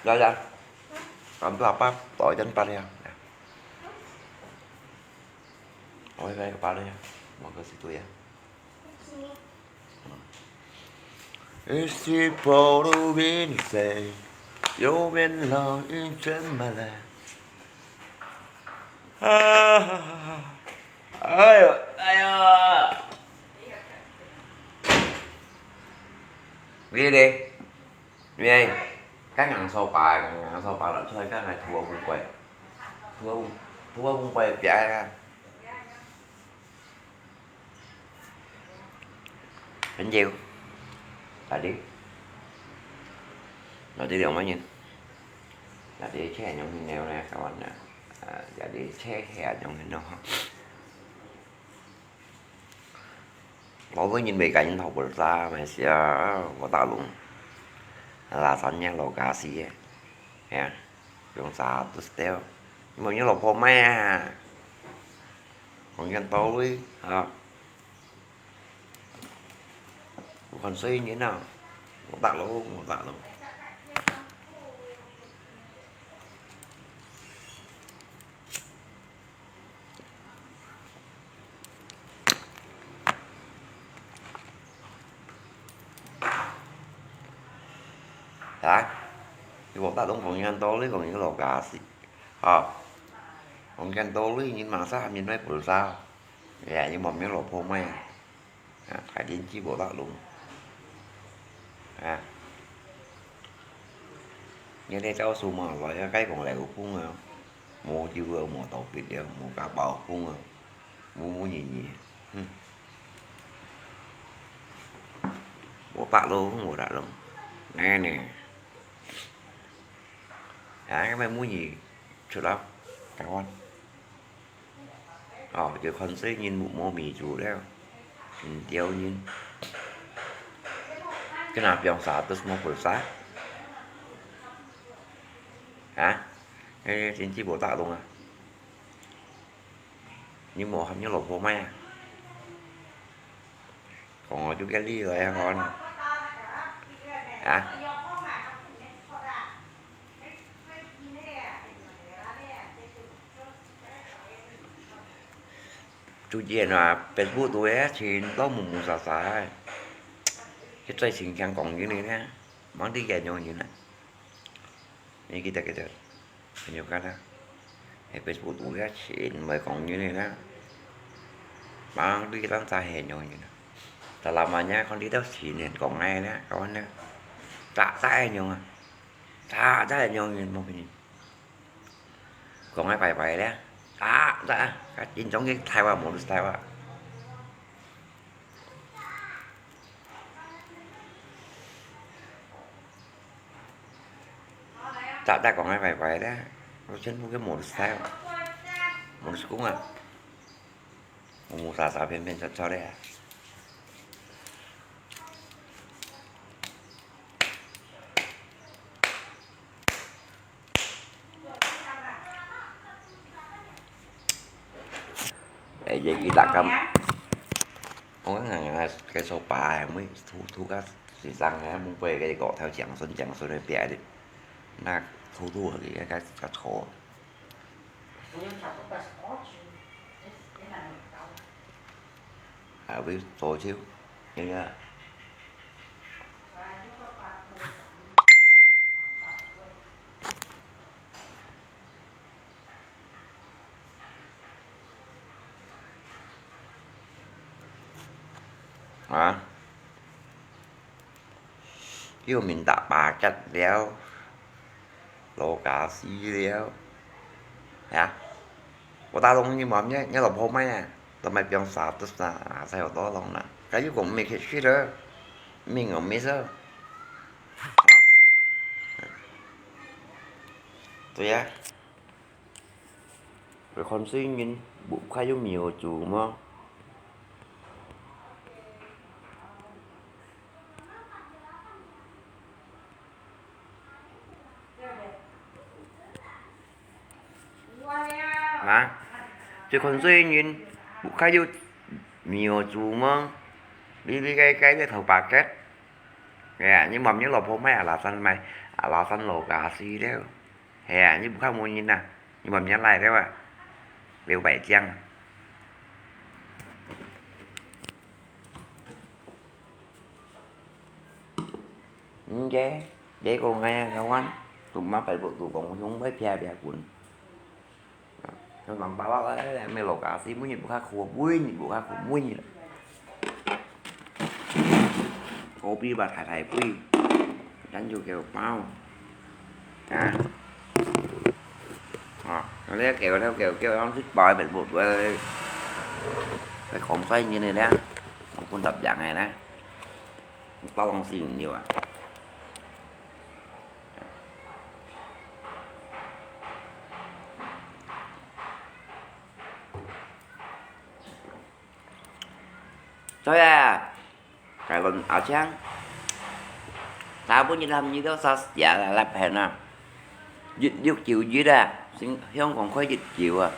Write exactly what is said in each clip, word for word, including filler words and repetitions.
Dah, dah. Bantu apa? Bawa ikan pala ya. Dah. Oi, oi, kepala ya. Mau ke situ ya. Isi polu bin se, yo bin lo in chen ma le. Ayo, ayo. Wili, wili, kan ngang so pa, ngang so pa lo, choi kan ngai thua bung kuai, thua bung, thua bung kuai biak kan. Hên chiu. Tadi. Nó ti lióng mah nhin. Nó ti chhe nhông hên nèo nè, kawan nè. Á, ya ti chhe he nhông hên nó. Lo với nhìn về cái nhìn thầu bờ ra mà xia, có ta luôn. Là sẵn nha lo cá xí. Ya. Yung sa tu steo. Mà như lo phô mai à. Còn nhân tố lui. Hả? Bukan saya ini nah. Otak lo, otak lo. Hả? Thì otak lo, còn nhân tố lui, còn những lo cá xí. Hả? Còn nhân tố lui, nhìn mà sao, nhìn mấy bữa sao? Dạ, nhưng mà mấy lo phô mai à. À, thái đến chi bộ đạo luôn. À. Như thế cháu su mà, rồi cái còn lại của phung à. Mù chi vừa, mù tàu pít đéo, mù cá bao phung à. Mù mù nhì nhì. Hừm. Bộ bạc luôn, không bộ đạo luôn. Nè nè. À, cái mày mù nhì, chụp lắm. Cảm ơn. Ò, yû khon sui ngin muk mô mì chù liáu. Ǹ tiáu ngin. Kơ nà piong sà tŭ mô pui sà. Hả? Ê, chính trị bộ tạo đúng à? Nhưng mà hâm như lẩu phô mai à? Còn ở chỗ cái ly rồi em nói nè. Hả? Chú Yên à, Facebook tụi á, thì nó mù mù xà xà. Cái trai xin khen còn như này nè. Món đi gà nhau như này. Ini kita, kita. Tunjuk kan lah. Ê, Facebook tụi á, thì mới còn như này nè. Món đi lắm xa hè nhau như này. Ta làm mà nhá, con đi đâu thì nên còn ngay nè, con nè. Tạ, tạ nhau à. Chả, chả nhớ nhìn một cái gì. Còn ai phải phải đấy. Chả, chả, cái chính trong cái Thái Lan, một Thái Lan. Chả, chả còn ai phải phải đấy. Nó chân một cái một Thái Lan. Một cũng à. Một một xả xả phiền phiền cho cho đấy à. Ê, vậy kì tạc cam. Ông ngân hàng cái số ba mới thu, thu các sĩ sang hả, mông bê cái gõ theo chặng xuân, chặng xuân này bịa đi. Nà thu thu cái, cái, cái, cái số. À, với tổ chức. Như là Hả? Yua mìn tak ba kat liao. Lo ka si liao. Hả? Ủa ta long như mà nhớ, nhớ là phô mai à. Tao mai piong sa tao sa, à, sai hậu đó long nè. Cái yua cũng mì khét shit đó. Mì ngọc mì sao? Tụi á. Rồi con suy nghĩ, bụng khai yua mì hổ chủ mà. Hả? Chứ con suy nghĩ, bụng khai yua mì hổ chủ mà. Đi đi cái cái cái thầu bà kết. Nè, nhưng mà những lò phô mai à, là sẵn mai. 阿拉山老家私了。係啊，你毋好問人啊，你問人來了啊，劉百江。嗯，這，這個𠊎啊，kawan，都嘛擺不都講，用會撇撇滾。 Nambah lah, mai lo kasi, bunyi buka ko, bunyi buka ko, bunyi. Kopi ba thai thai bui. Dan juga pau. Ha. Ha, nó kéo, nó kéo, kéo, nó thích bòi bẹt bột bơi. Phải khổng xoay như này nè. Không quân tập dạng này nè. Tao lòng xỉn nhiều à. Thôi à, cái con áo trắng. Tao bữa như làm như đó sao giả là lặp hè nè. Dịch, dịch chịu dịch à, xin hiông còn khói dịch chịu à.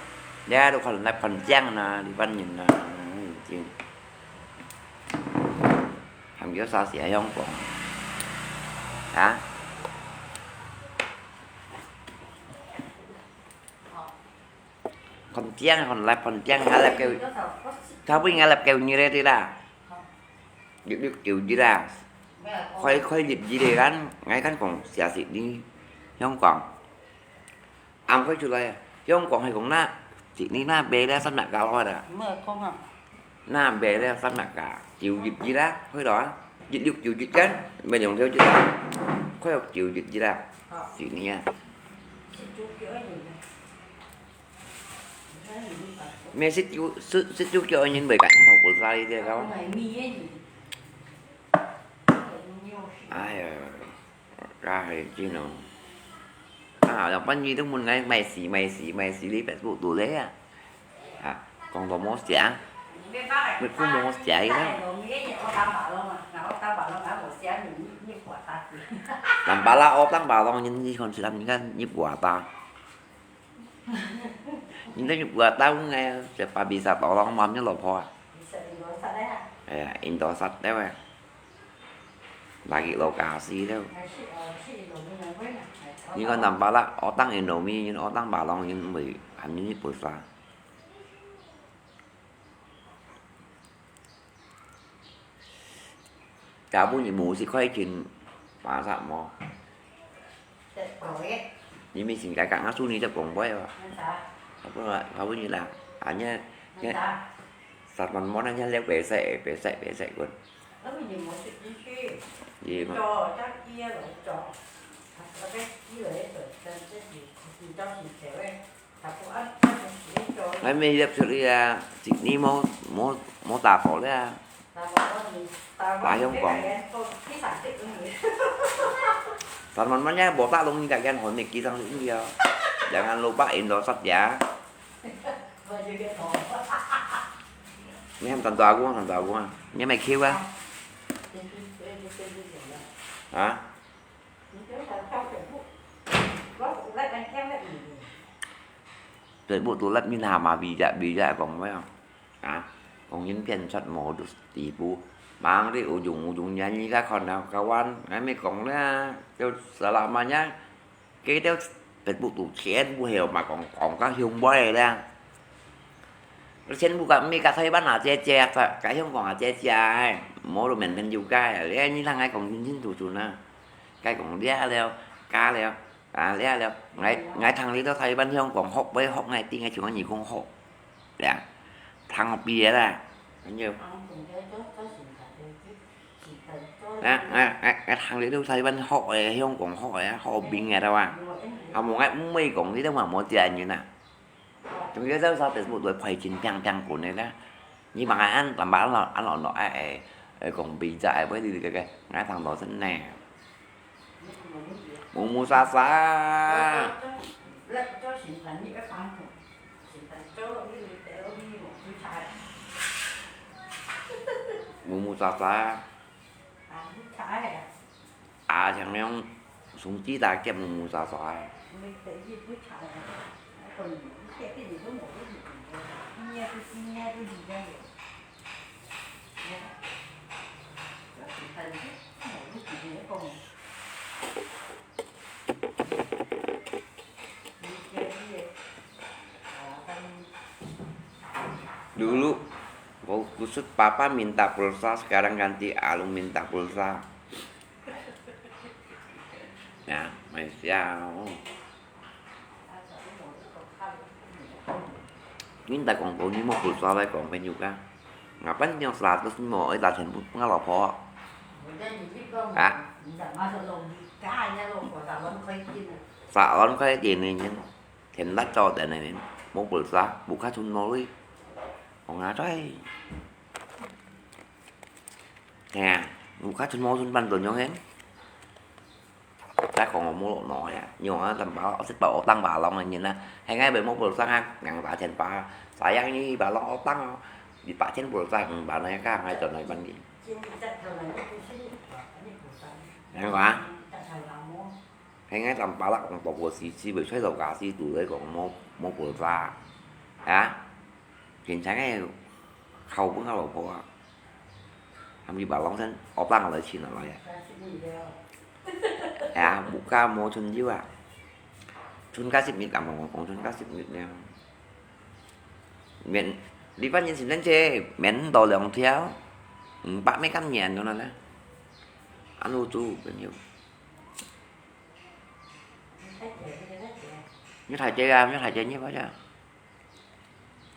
Để đâu còn lặp phần trắng nè, đi văn nhìn nè. Hàm kiểu sao xỉa hiông còn. Hả? Kon chiang, kon lep, kon chiang, ngalep kêu. Kau pun ngalep kêu như thế thì là. Được, được, kiểu gì là. Khói, khói dịp gì đi gắn, ngay gắn còn xả xịt đi. Không còn. Ăn khói chụp lại. Không còn hay còn na. Xịt đi na bê ra sắp nạp gạo thôi đã. 那边的三百个，九月一啦，去到啊，一六九一間，没用掉一啦，快要九月一啦，是呢啊。没十九，十，十九叫人袂敢投保啥的，知道吗？哎呀。 Ai, Chin oh. Ah, yang pan ni tu mun ngai mai si, mai si, mai si li Facebook tu le ah. Ah, kong to mo sia. Mit ku mo sia i la. Lam ba la o tang ba long yin ni kon si lam ni kan ni bua ta. Yin ni bua ta ngai se pa bisa to long mam ni lo pho. Ai, Indosat le wa. Lagi lokasi tu. Ni kon nambah lah, otang Indomie, yin otang balong, yin mui, han yin pulsa. Kamu ni mu si koi kin masak mo. Ni mi sing kai kang asu ni te kong boy wa. Apa, apa ni lah. Hanya, hanya, sat man mo na hanya liak besek, besek, besek kun. Ye ma. Ngai mi liep sut ia, sik ni mo, mo, mo ta ko le. Ta hiong kong. Tan man man ya, bo ta long ni ka yan hon mi ki sang ni ya. Jangan lupa Indosat ya. Ni ham tan ta ko, tan ta ko. Ni mai kiu a. Ha? Tuyệt bút tu lát min hà mà vì dạ, vì dạ còn phải không? Hả? Còn những phiền suất mổ được tỷ phú. Mang đi ủ dụng, ủ dụng nhà như các con nào, các quan, ngay mấy con đó, kêu selamanya. Cái đó tuyệt bút tu chén, bu hiểu mà còn, còn có hiông bói đó. Chén bu cả mi cả thấy bán à, chè, chè, cả hiông còn à, chè, chè, mổ được mình, mình dù cái, lẽ như thằng ấy còn nhìn, nhìn tụi, tụi nó. Cái còn đĩa leo, cá leo, à, đĩa leo. Ngai, ngai thằng đi đó thấy bán hiông còn hộp với hộp ngay, tí ngay chúng nó nhìn cũng hộp. Đĩa. Thằng hộp bia là, bao nhiêu? Ngai, ngai, ngai, ngai thằng đi đó thấy bán hộp, hiông còn hộp, hộp bình ngay đâu à. Hộp một ngai, mấy còn đi đó mà mua tiền như nè. Chúng ta rất sao Facebook đối thoại chính piang piang của này đó. Nhưng mà ai ăn tầm bắn là ăn lộn nó ai ai ai còn bị dạy với đi cái cái ngã thằng đó rất nè. Mù mù sa sa. Mù mù sa sa. À, chẳng lẽ ông súng chỉ ta kẹp mù mù sa sa ai. Dulu, waktu khusus papa minta pulsa, sekarang ganti alun minta pulsa. Ya, Malaysia. Oh. Minta kong tau ni mo pulsa lai kong pen juga. Ngapain nyo seratus ni mo, eh, dah全部 我老婆. Ha? Sa on koi din ni nyen. Then lat cho dan ni nyen. Mo pulsa, buka chun mo lui. Ong a choi. Hè, buka chun mo chun pan tun yong hen. Ta kong mo lo no ya. Yong a tam ba, sit ba otang ba long nyen na. Hai ngai be mo pulsa ha, ngang ba chen ba. Sayang ni ba long otang. Di ba chen pulsa, ba na ka ngai chon nai ban di. Ngang ba. Hai ngai tam ba la kong to ko si si be choi lo ka si tu le kong mo, mo pulsa. Ha? Hiện sáng cái khâu bún khâu lẩu phô á. Hàm gì bảo lòng thân, ốp lăng ở đây chín ở đây. À, buka mo chun jiu à. Chun cá sip mít làm bằng bằng chun cá sip mít nè. Miễn, đi phát nhân xin lên chê, miễn đồ lòng theo. Ừ, bác mấy cắm nhẹn cho nó nè. Ăn ô chu, bên nhiều. Nhất hai chê à, nhất hai chê như vậy chứ.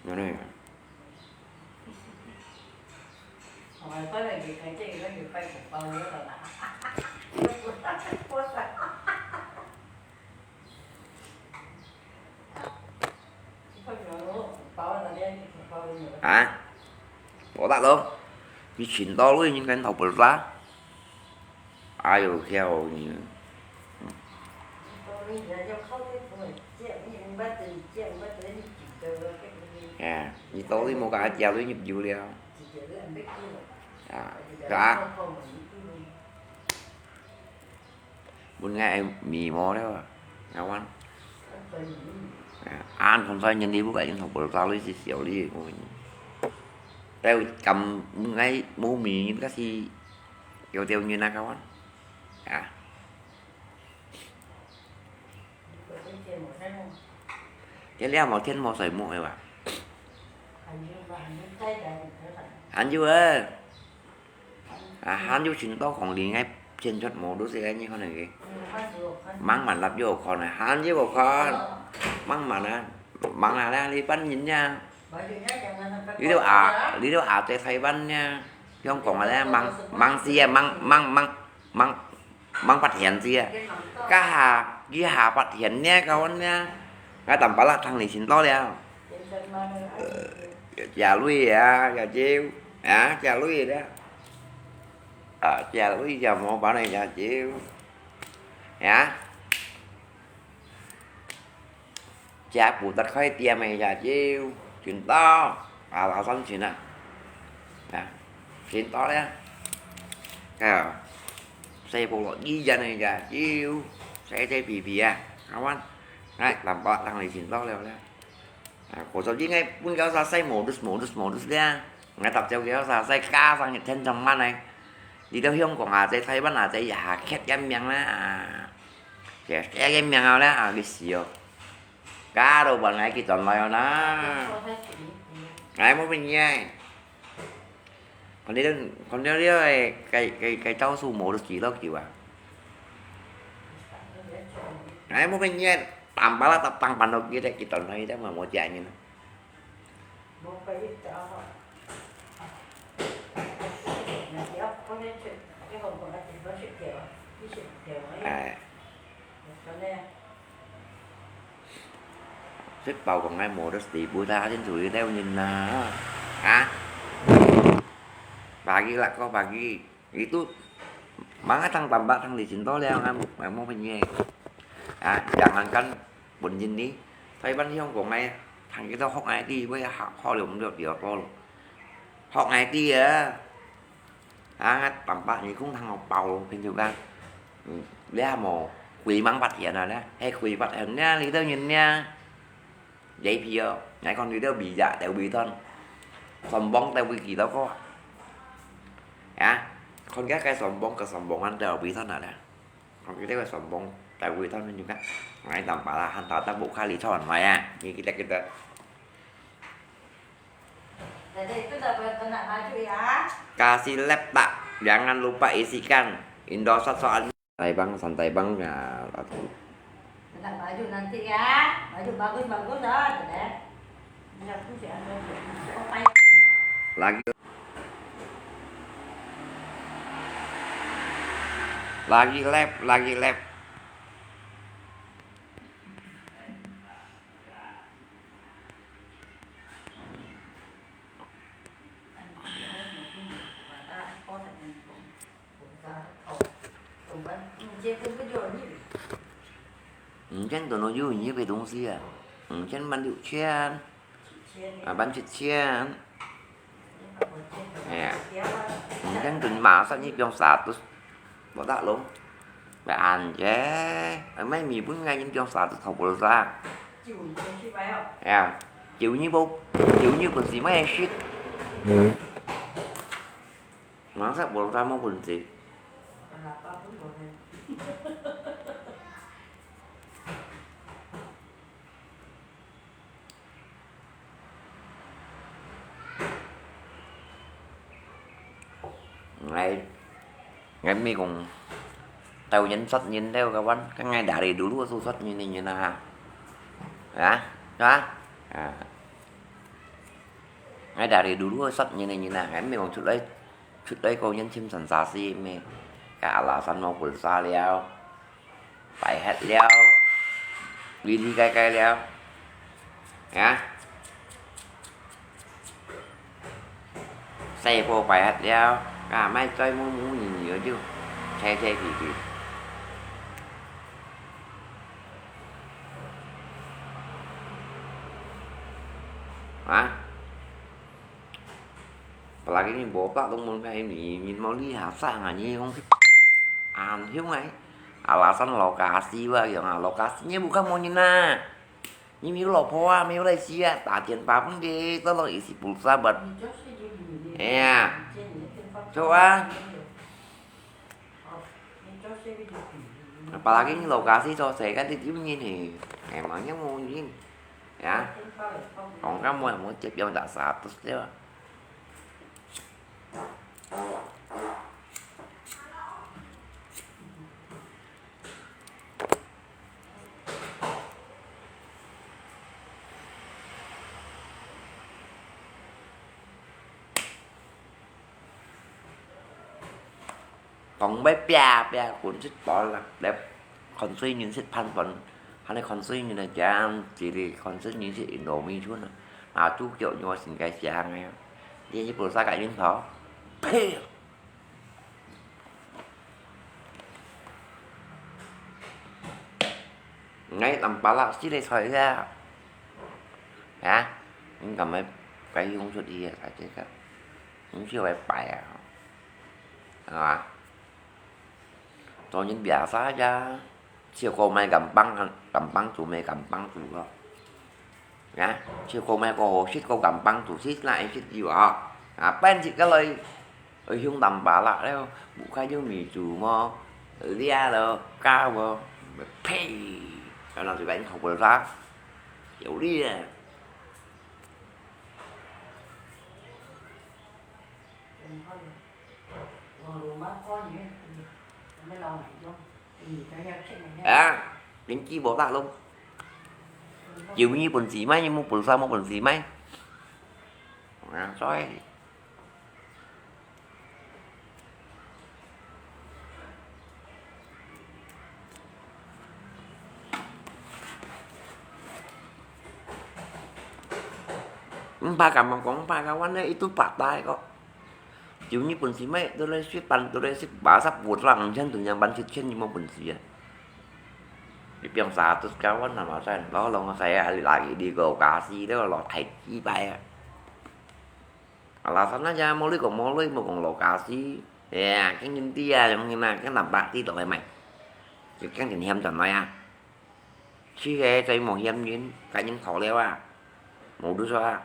Nó đây. Hả? Ủa, bác luôn. Đi xin to lui những cái thầu bự ra. Ai yo, khéo nyi. À, nyi to li mo ka chia lui nhập dụ liao. À, ka. Bún ngai mì mo liao à. Ngau ăn. À, ăn không sai nhân đi bố cái những thằng bố ta lui xí xíu đi. Tao cầm bún ngai mô mì nhưng các si Tiêu tiêu như nè các bạn. À. Cái lẽ mà thiên mô soi mũ ấy à. Hàn Dư ơi. À, Hàn Dư chính tao không đi ngay trên chuột mô đôi xe như con này kì. Mang màn lặp vô con này, Hàn Dư của con. Mang màn à, mang là đang đi bắn nhìn nha. Lý do à, lý do à, tại Thái Văn nha. Không còn là mang, mang xe, mang, mang, mang, mang, mang phát hiện xe. Cá hà, kia hà phát hiện nha, các bạn nha. Ngay tầm bá lạ thằng này xin to leo. Chả lui à, chả chịu. À, chả lui đó. À, chả lui, chả mò bá này, chả chịu. À. Chia bù tật khói tiêm mày chả chịu. Chuyện to. À, là xong chuyện à. À, chuyện to đấy. À, xe bộ lọ đi ra này chả chịu. Xe, xe bì bì à. Các bạn. Đấy, làm bọ thằng này chuyện to leo leo. À, cô cho đi ngay, bún kéo ra xe modus, modus, modus đấy à. Ngay tập theo kéo ra xe cá sang nhiệt thiên trong mắt này. Đi đâu hiông của ngà, xe Thái Văn à, xe giả khét cái miệng đấy à. Xe, xe cái miệng nào đấy à, cái xìu. Cá đâu bọn này kì toàn loài nè. Ai mua bên nhai. Còn đi đâu, còn đi đâu, cái, cái, cái cháu su mổ được chỉ lốc chịu à. Ai mua bên nhai, tạm bá là tập tăng bản đồ kia đấy, kì toàn loài đấy mà mua chạy như nó. À. Sếp bảo còn ai mua được tí bữa ta trên chuối đeo nhìn nè. Hả? Pagi lah kau pagi. Itu mang thằng tạm bạ thằng lý chính to leo ngắm ngắm mong hình như. À, jangankan bún nhìn đi. Thái Văn hiông của ngay thằng kia tao học ai đi với học họ được được điều to. Học ai đi à. À, tạm bạ như cũng thằng học bầu hình như là. Lẽ mà quỷ mang phát hiện rồi đó. Hay quỷ phát hiện nha, lý tao nhìn nha. Giấy phiếu, ngay còn đi đâu bị giả, tao bị thân. Sòng bóng tao bị kỳ tao có. Hả? Con gái cái sòng bóng, cái sòng bóng ăn tao bị thân rồi đó. Con cái tao sòng bóng, tao bị thân như cái. Ngay tầm bạ là hẳn tao tao bộ khai lý cho hẳn mày à. Như cái tao cái tao. Jadi itu dah benar maju ya. Kasih lep tak, jangan lupa isikan. Indosat soalnya. Taibang, santai bang ya. Kena baju nanti ya, baju bagus-bagus dah, deh. Ini aku si anu, si opai. Lagi, lagi lep, lagi lep. Mungkin都能有你个东西啊，五千万六千，啊，万七千。哎呀，五千都马上你不用啥都不大咯。Bè ăn je, mai mì bún ngai yim tiong sa tu thâu pulsa. Ya, chiu nyi bu, chiu nyi pun si mai shit. Masa pulsa mo pun si. Ngai, ngai mi kong tau nyen sot nyen leo kawan, kan ngai dari dulu su sot nyen nyen ha. Ya, ha. Ngai dari dulu sot nyen nyen ha, ngai mi kong chut lai, chut lai ko nyen chim san sa si mi. Ka alasan mo pulsa liao. Pai het liao, li li kai kai liao. Ya. Sai po pai het liao, ka mai choi mu mu nyi nyi ju. Chai chai pi pi. Ha? Apalagi ni botak dong mun kai ni, ni mau li ha sa nga ni kong. An hiu ngai. Alasan lokasi wa yang lokasi ni bukan mau ni na. Ni miu lo po a, miu lai si a, ta tian pa pun de, to lo isi pulsa bat. Ya. Cho a. Apalagi ni lokasi to, saya kan di tiun ni ni. Emangnya mau ni. Ya. Kong kan mau mau cep yang tak seratus dia. Tong bai pia pia kun sit pol la, lep kon sui nyin sit phan pon, hane kon sui nyin na jam, jili kon sui nyin sit Indomie chun na, na tu kyo nyo sin kai siang ngai, dia ni pulsa kai nyin tho. Phe. Ngai tam pala si le soi ya. Ya, ni kam mai kai yung chut i ya, kai chut ka. Ni si wai pai ya. Ha. Cho nên biasa ya. Chiêu cô mai gampang, gampang tu mai gampang tu lo. Ya, chiêu cô mai cô sit cô gampang tu sit lại sit yu ha. À, bên sit cái lời, ở hung tầm bà lạ đó, bu khai yung mì tu mo, lia lo, cá mo, phe. Cho nên tụi bạn không có ra, hiểu đi à. À, đến chi bộ ta luôn. Chiều như bồn xì máy, như mua bồn sao mua bồn xì máy. À, soi. Mpa ka mong kong mpa ka wan ne itu patai ko. Chiu ni pun si mai tu le si pan tu le si ba sap bu lang chen tu yang ban si chen ni mo pun si ya. Di piang sa tu ka wan na ma sai lo lo sai a lagi di ko ka si le lo thai chi pai a. Alasan aja mo lui ko mo lui mo kong lo ka si. Ya, keng yin ti ya yang ni na keng nampak ti to mai. Keng tin hiam chan mai a. Chi he choi mo hiam yin, ka yin tho leo a. Mo du so a.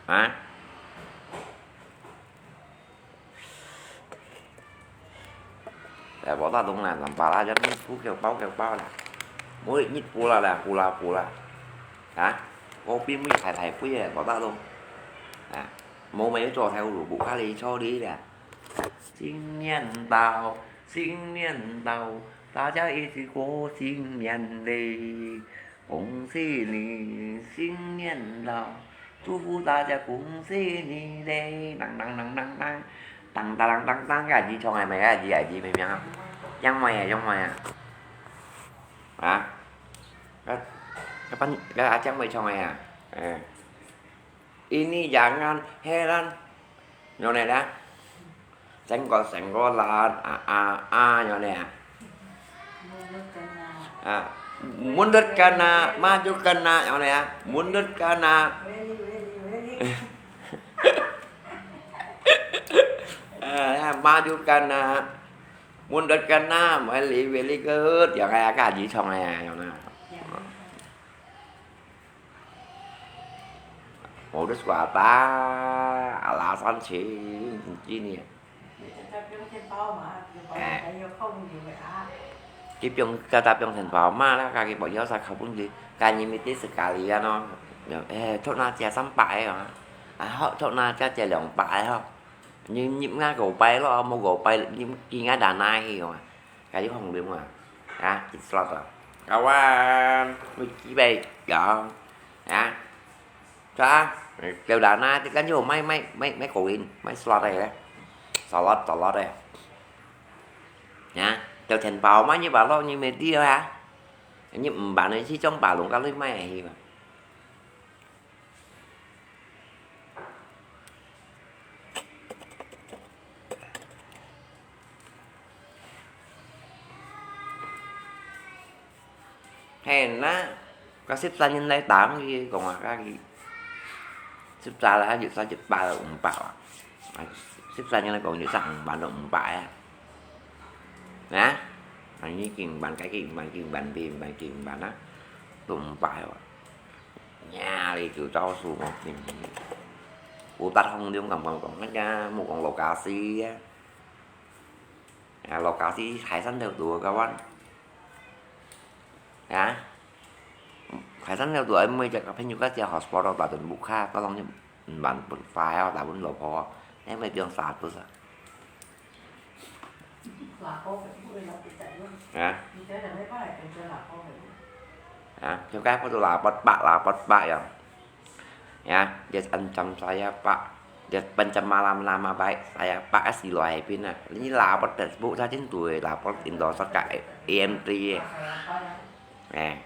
Ha? 哎，無打動啦，南巴拉就日布叫包叫包啦，每日布啦啦，布啦布啦，啊，我並未太太不也無打動，啊，無咩做頭路，不卡哩错哩啦。新年到，新年到，大家一起过新年嘞。恭喜你新年到，祝福大家恭喜你嘞！当当当当当，当当当当当，个阿姊唱个咩？个阿姊，阿姊咩名啊？杨梅啊，杨梅啊？啊？个，个班，个阿江妹唱个啊？哎。Ini jangan heran. Nyo ne lah. Sengkol sengkolan, a a a, nyo ne ah. Ah, mundur kana, maju kana, nyo ne ah. Mundur kana. Ah, maju kana. Mundur kana, very very good. Yang kaya kaji chong ya, nyo ne. 我都说吧，阿拉山青，今年。哎。佢放个，佢放个钱包嘛啦，家己無要啥靠本事，家己咪得食家己啊喏。哎，托那加三百个啊，啊好，托那加加两百个吼。你你那五百咯，无五百，你给俺拿哪去啊？家己放了嘛，啊，一刷刷，kawan，你几百个啊？ Sa, kêu đàn na, thì kan yo mai mai mai mai koin, mai slot đây đấy. Slot, slot đây. Nha, kêu thèn bảo mai như bảo lo như mệt đi ha. Như ừm bản này chỉ trong bảo luôn các lưới mai à hi mà. Hè na, có xếp xa nhân lai tám gì còn mà các gì. Xếp xa là hai triệu sáu triệu ba là ủng bảo à. Xếp xa nhân lai còn như sẵn bán được ủng bảo à. Nè, anh như kinh bán cái kinh bán kinh bán tiền bán kinh bán á. Tụi ủng bảo à. Nhà đi cứ tao su một kinh. Cô ta không liên quan còn còn cái một còn lô cá xí á. À, lokasi Thái Săn theo tua kawan. Ya. Thái Săn theo tua mới chắc phải nhu cái hotspot đó ta tuần bukha, ta lòng như bạn bật file, ta bật lỗ phó. Em phải tiếng xa tu sa. Ya. Ya, theo cái photo là bật bạ, là bật bạ ya. Ya, dia ancam saya, Pak. Dia pancam malam nama baik saya, Pak, es di luar pin ah. Ini lapor Facebook saja tu, lapor Indosat ka E M T. Eh.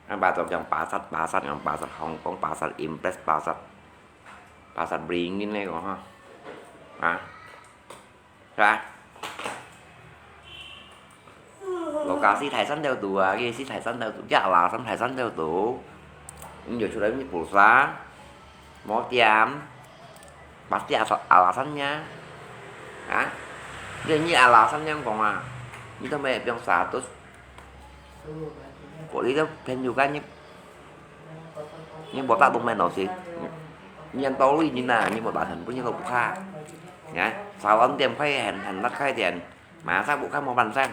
Apa tu yang pasar, pasar, yang pasar Hong Kong, pasar Impres, pasar, pasar Beringin ni kau ha. Ha? Hả? Lokasi Thái Săn theo tua, cái gì Thái Săn theo tua, cái là Thái Săn Thái Săn theo tua. Nhiều chỗ đấy như Pulsa, Mỏ Tiam, pasti asal alasannya. Hả? Dia ni alasannya kong ah. Ni tu mai biang status. Kok li tu pen juga ni. Ni buat tak tung main nasi. Ni yang tahu ni na, ni buat bahan pun ni kau buka. Ya, salon tiam kai hen hen nak kai tiam. Masa buka mau ban sang.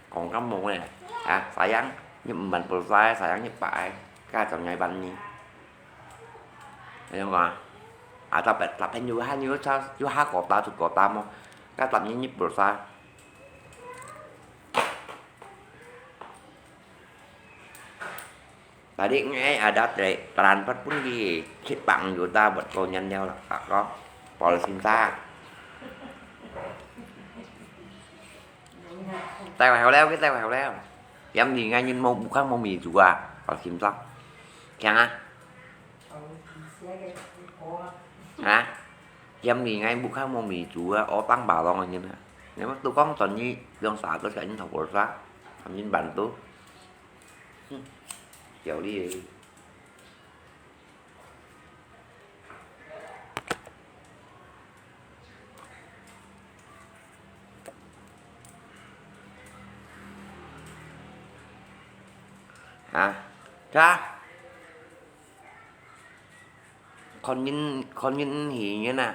Kong kamu ni. Ah, sayang, ni empat puluh saya, sayang ni pak ai. Ka chong nyai ban ni. Ayong ah. Ada bet lapen yu ha yu cha yu ha kota tu kota mo. Ka tap ni ni pulsa. Tadi ngai ada tre transfer pun di chit pang juta buat kau nyan dia lah. Kau pol sinta. Tay vào hẻo leo, cái tay vào hẻo leo. Yam ni ngai nyin mo bukan mo mi juga. Kau sinta. Kiang ah. Hả? Yam ni ngai bukan mo mi juga, otang balong nyin ah. Nếu mà tôi con chọn như lương xã tôi sẽ như thầu của xã, thằng nyin bản tôi. Kiểu đi. Hả? Cha? Con nhìn, con nhìn hỉ như nè.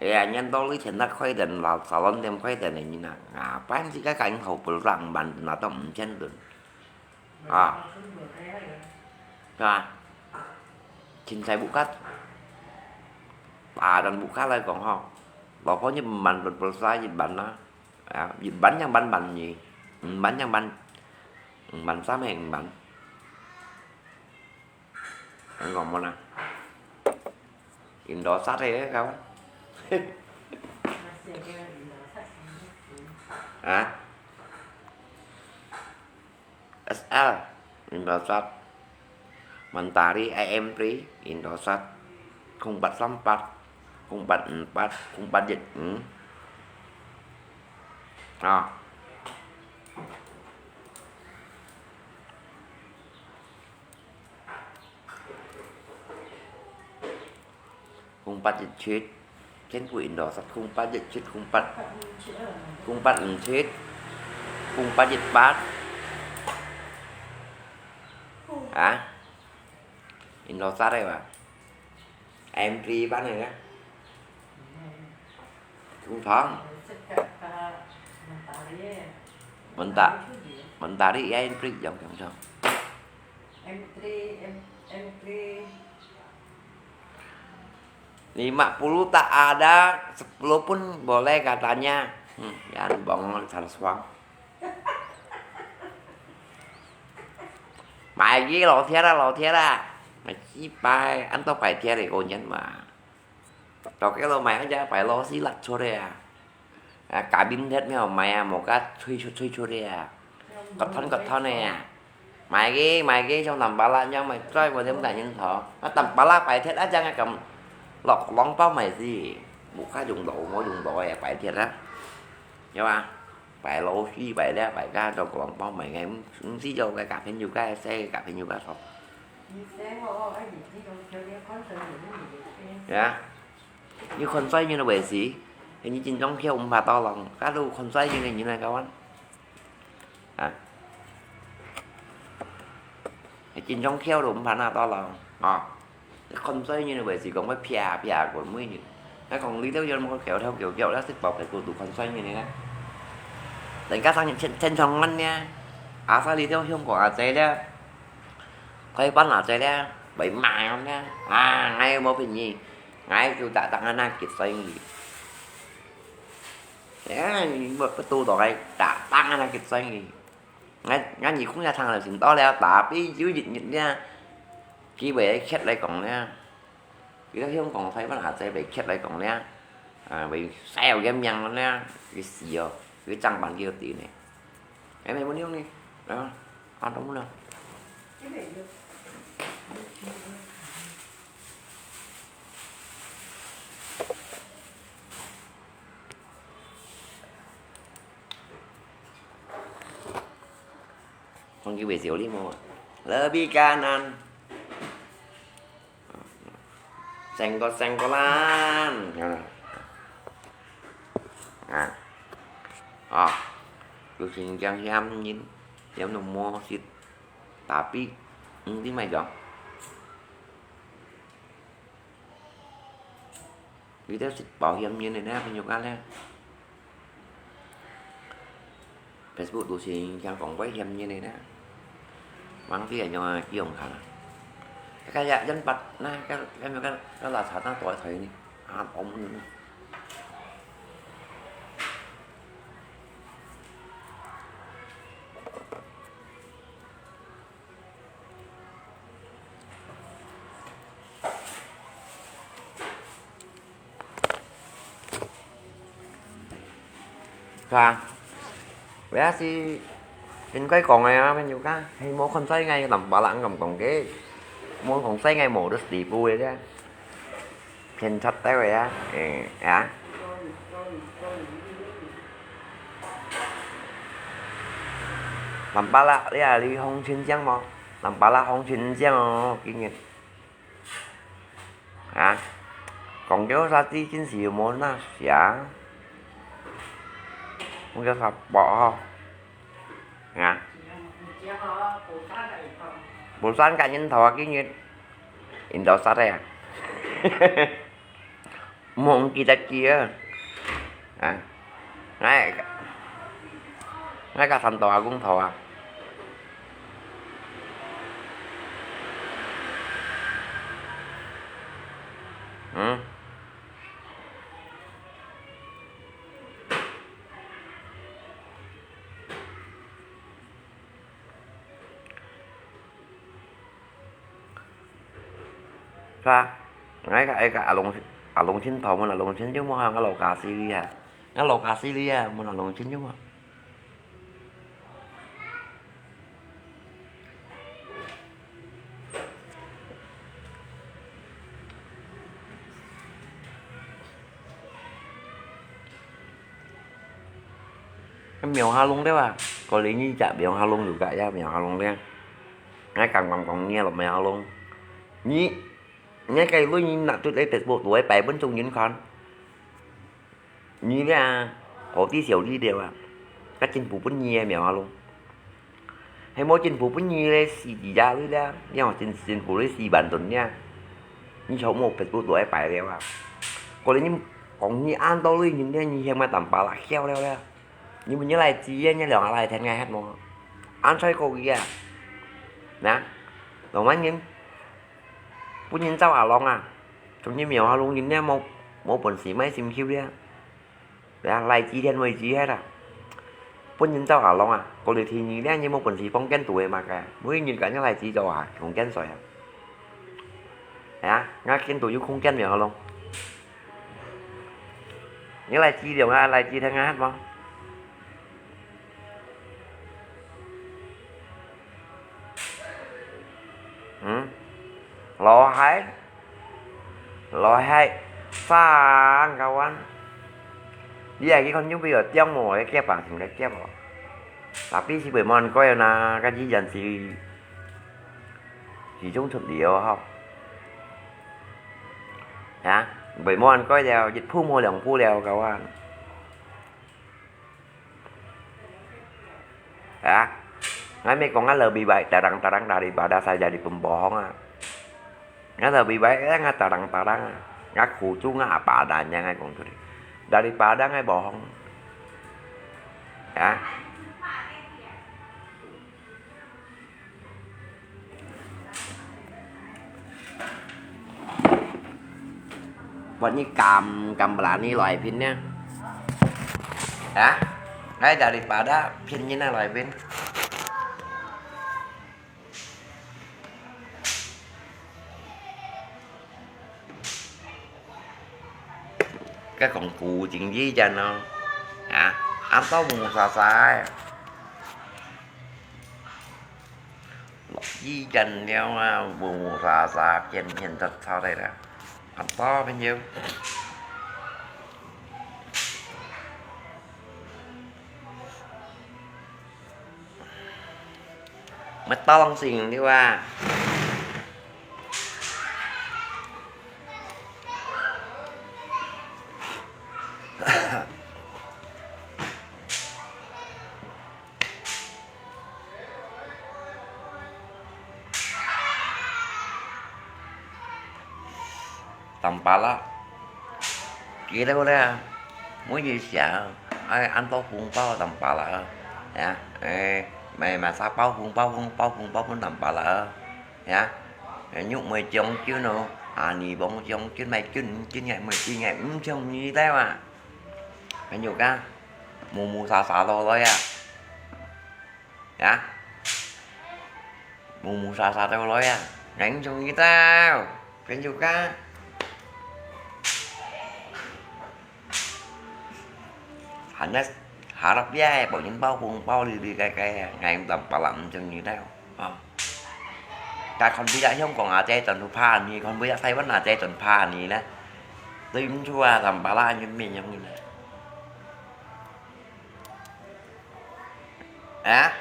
哎呀，年到以前，佢開店，沙龍店開店个人啊，啊，反正自家家庭好不上班，拿到五千多，啊，係吧？凊彩屋下，啊，同屋下來講吼，老婆你五萬，老婆儕一萬啦，啊，一萬兩萬萬二，五萬兩萬，五萬三个五萬。 你講麼个？Indosat个个。啊？S L，Indosat。Mentari A M three，Indosat。空八三八，空八五八，空八一五。啊。 空八一七，全部Indosat，空八一七，空八，空八五七，空八一八。啊？Indosat个吧？M three八个啊？ 通常。Mentari, Mentari ya yang klik yang yang yang. Lima puluh tak ada, sepuluh pun boleh katanya. Hmm, yan bongol salah suang. Mai ki lo thiat a, lo thiat a. Mai ki pai, an to pai thiat le ko nyan ma. Tau ke lo mai aja pai lo si lat chua le a. A, ka bin thiat mèo mai a, mo ka chui chua, chui chua le a. Kot thon, kot thon le a. Mai ki, mai ki, trong tam pa la nyang mai choi, wo dem ka nyin tho. A tam pa la pai thiat a jang a kam. Lok long pao mai si. Mo ka yung lo, mo yung lo e, pai thiat a. Yo a. Pai lo si, pai le, pai ka, trong long pao mai ngai, si yo ka ka phen yu ka, se ka phen yu ka so. Ya. Như con xoay như nó vậy xí. Hình như trên trong kia cũng phải to lòng. Cá đu con xoay như này, như này các bạn. À. Trên trong kia cũng phải là to lòng. À. Con xoay như này vậy xí, còn phải pia, pia của mũi như. Nó còn lý theo cho một kéo theo kiểu kiểu đó, xích bọc cái của tụ con xoay như này đó. Đánh cá sang trên, trên trong ngăn nha. À, sao lý theo không có à, dễ đó. Koi pán a cai le, bai mai on le, a, ngai mo pin nyi, ngai tu ta tang ana kit soi ngi. Ya, buat betul to ngai ta tang ana kit soi ngi. Ngai, ngai nyi khung ya thang le sin to le, tapi yu yit yit le, ki bai khet lai kong le. Ki ta hiong kong sai pán a cai bai khet lai kong le. A, bai sai au yam yang le, ki si yo, ki chang pán ki yo ti ne. Em, em, mo niong ni. A, an tong mo na. Hong kiu wei siu li mo. Lebih kanan. Sengko-sengkolan. A. A. Lu sing jang hiam nyin. Hiam nu mo sit. Tapi, hm, di mai jong. Video sit bảo hiểm như này nè, mình nhục ăn nè. Facebook tu sing yang kong quay hiểm như này nè. Mang tí ở nhà kêu ông khả. Cái cái dân bật nè, cái cái cái cái là sao ta tuổi thầy nè. À, ông. Ka. Wea si, pin kai kong ai a, pin yu ka. Hei, mo kon sai ngai, lam ba lang kam kong ke. Mo kon sai ngai mo dus di bu ai a. Phiên chặt tay wea. Ê, a. Lam ba la, li a, li hong chin jiang mo. Lam ba la hong chin jiang o, kinh nghiệm. Hả? Còn kéo ra tí chính sự muốn nó sẽ không cho sập bỏ không? Hả? Bộ sản cá nhân thọ kinh nghiệm. In đó sát đây à? 毋好毋記得佢啊！啊，𠊎，𠊎个山東阿公頭啊！嗯。 係啊，𠊎个，𠊎个阿龍，阿龍親頭問阿龍親有無，𠊎老家勢力啊，𠊎老家勢力啊，問阿龍親有無。 苗下龍了啊，過來你隻苗下龍有个呀，苗下龍了。𠊎剛剛講你个苗下龍，你，你个類你拿出來Facebook，都會擺分眾人看。你這啊，好知小利了啊，該政府分你个苗下龍。 係無政府分你个死地也累了，你看政，政府个死板凳了，你全部Facebook都愛擺了啊！過來你講你恁多類人了，你嫌𠊎Tampalak曉了了，你問你來知，你兩個來聽𠊎歇無？恁衰過去啊！那，老萬人，分人走阿郎啊，從你苗下龍人了無，無本事買心臼了。 呀，來幾天為止歇啊！分人走下浪啊，過來天氣冷，你無本事，房間肚係麼个？每日間要來幾多啊？空間睡啊！呀，𠊎間肚有空間無下浪？你來幾量啊？來幾天啊？無？嗯？老海？ 來係生个彎。你係去看有邊个釣無个夾啊，成个夾哦。Tapi係會無恁該啊，該以前係，係種出嚟哦吼。啊，會無恁該了，一步無兩步了，个彎。 啊，𠊎乜講𠊎lebih baik tarang-tarang daripada saya jadi pembohong啊。𠊎lebih baik𠊎tarang-tarang啊，𠊎苦主𠊎阿爸等樣𠊎講出來，daripada𠊎bohong。啊。 Buat ni kam, kam berani來片呢？啊？哎，daripada片你那來片。 該講古今以前咯，啊，恁多烏沙沙个，以前了啊，烏沙沙，騙騙吵吵个啦，恁多朋友。 乜當成了啊？Tampalak，佢兜咧，每日寫，哎，恁多紅包Tampalak，呀，哎，買，買啥包紅包，紅包，紅包分Tampalak，呀，哎，玉梅將軍哦，啊，女王將軍，買軍，軍个，買軍个，毋像你兜啊，還有个，烏烏沙沙落來啊。 呀，烏烏沙沙兜來啊，𠊎毋中意兜，朋友講。還係harap ya，分人包紅包，哩哩个个，𠊎毋Tampalak毋中意兜，啊。該看別隻香港阿姐轉到怕你，看別隻台灣阿姐轉怕你咧，對毋住啊，Tampalak恁樣面容咧。 啊？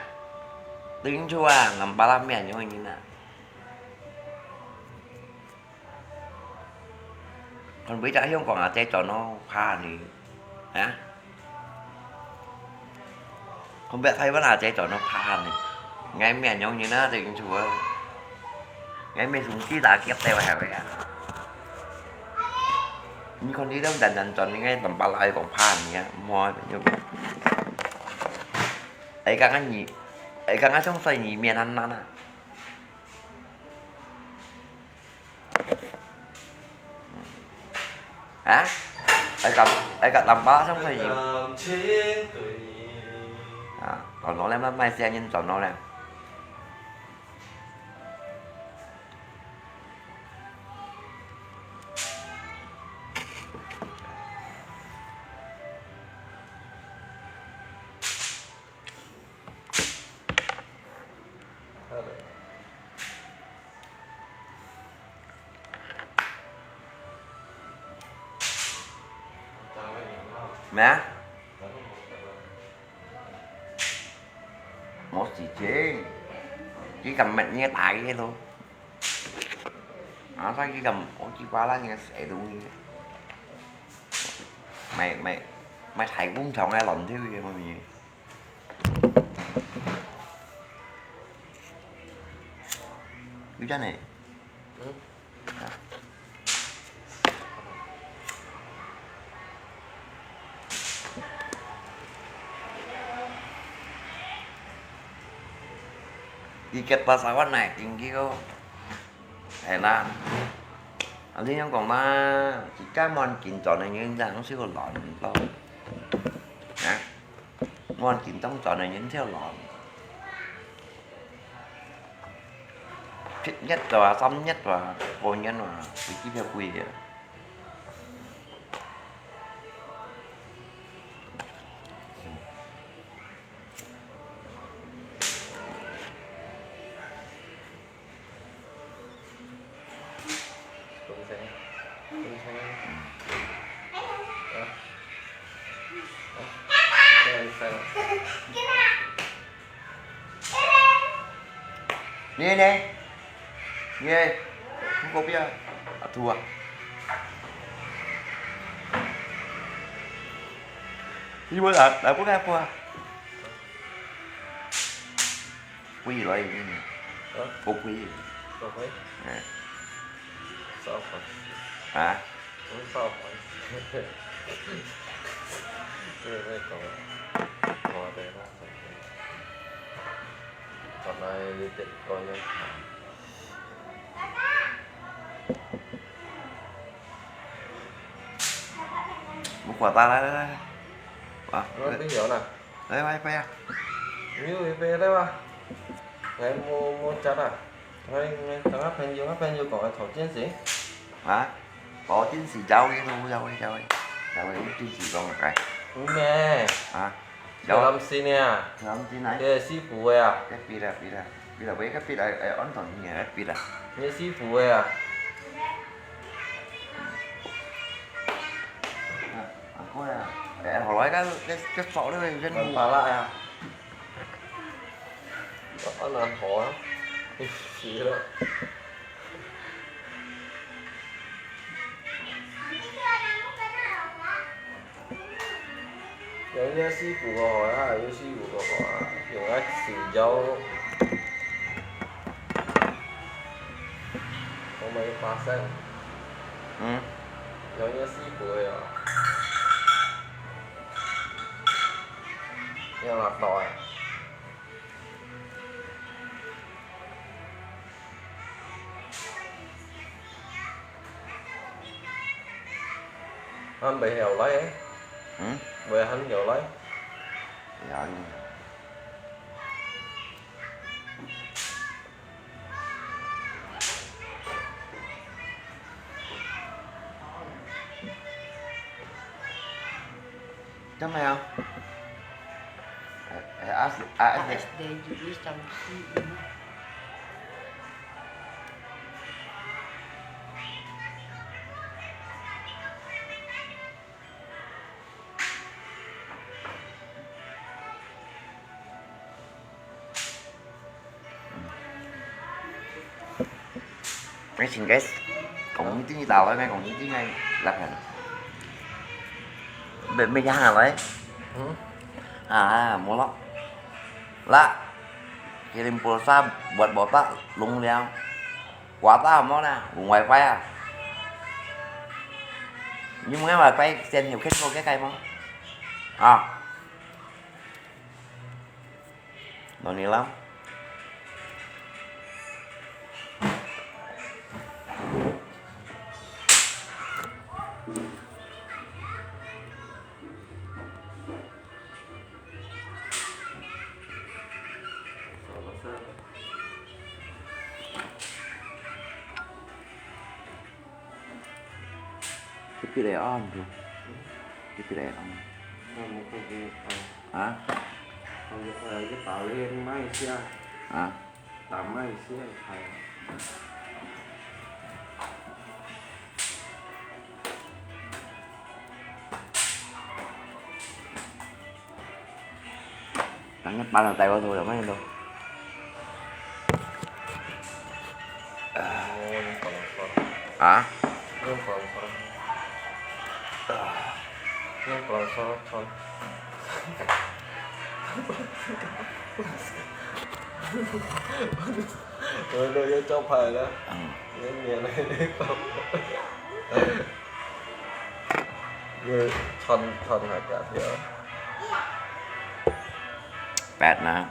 對毋住啊，Tampalak乜恁樣个人啊。看別隻香港阿姐轉到怕你，啊？看別隻台灣阿姐轉到怕你，𠊎乜恁樣个人啊，對毋住啊。𠊎乜兄弟打劫兜係會啊。你看你兜等等轉，你該等巴拉講怕你啊，莫啊，哎，剛剛你，哎，剛剛像說你面很難啊。啊？哎，剛，哎，剛等巴拉像說你。啊，轉落來嘛，買些人轉落來。 咩啊？ 無時間，佢咁乜嘢大个咯。啊，佢咁，我幾巴拉个細東西。買，買，買大工廠个卵頭个乜嘢。有真个。嗯。 Tiket pesawat naik tinggi ko. Enak. Nanti yang koma, jika mon kinton yang yang siu lon lo. Ya. Mon kinton ton yang siu lon. 七月啊，三月啊，過年啊，飛機票貴啊。你呢？你呢？你呢？你過邊啊？啊，吐啊！你會來，來不來不啊？不會來，嗯。啊？不會。不會？嗯。燒飯。啊？ 好少玩。這個在講啊，我的那種，本來有點高要求。我過來，來，來，來。啊，那邊有呢。 來，來，來啊。你有一杯對吧？來，摸，摸加啦。來，來，等下朋友，那朋友講來炒煎食。啊？哦，煎食有个，有个，有个，有个，有个，煎食講个。有咩？啊？有。有南新个啊？有南新啊？這師傅个啊？該別啦，別啦，別啦，喂，該別啦，哎，安東尼啊，該別啦。你師傅个啊？啊，啊，過來啊。哎，後來該，該，該炒了，該。Còn pala à? Có ăn hổ á. Xí lắm. Có nhà sư phụ có hỏi á, có sư phụ có hỏi á. Có ai xì dấu. Có mấy pha sen. Ừ. Có nhà sư phụ rồi à. Nhà là tỏi. Ăn bánh hẻo lấy. Ừ? Bánh ăn hẻo lấy. Dạ. Chấm này không? Ê, ê, ê, ê, ê. Ê, ê, ê, ê. Ngay chính cái cổng như tiếng tao ấy, ngay cổng như tiếng ngay là phải. Bên, bên nhà hàng đấy. Ừ. À, mua lắm. Lah, kirim pulsa buat botak, lung liang. Kuota hamo na, lung wifi à. 你問𠊎話，該先有看過該個無？啊？ Ngon ni lam. Tepi lê on tu. Tepi lê on. Hả? Hả? Tangnya panas tayo tu, apa itu? Ah. Rồi nó vô cho phải đó. Ừ. Nên miệng này đi không. Rồi chọn, chọn hạt cả thì. Pet na.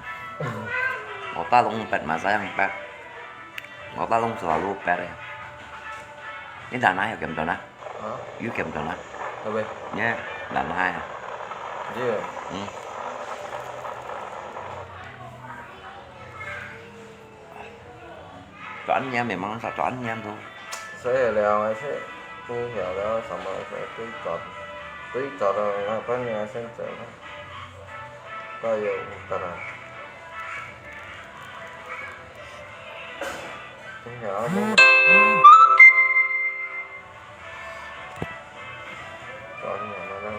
Ota long pet mà sao yang pet. Ota long selalu pet ya. Ini dana ya kem dana. Hả? Yu kem dana. Ở bên. Nhé, dana hai. Iya. Hmm. Chọn nhé, mình mong sao chọn nhé thôi. Sẽ là sẽ không hiểu là sao mà sẽ tôi chọn. Tôi chọn là nó có nhé sẽ chọn. Có gì ta là. Không hiểu không? Chọn nhé mà nó.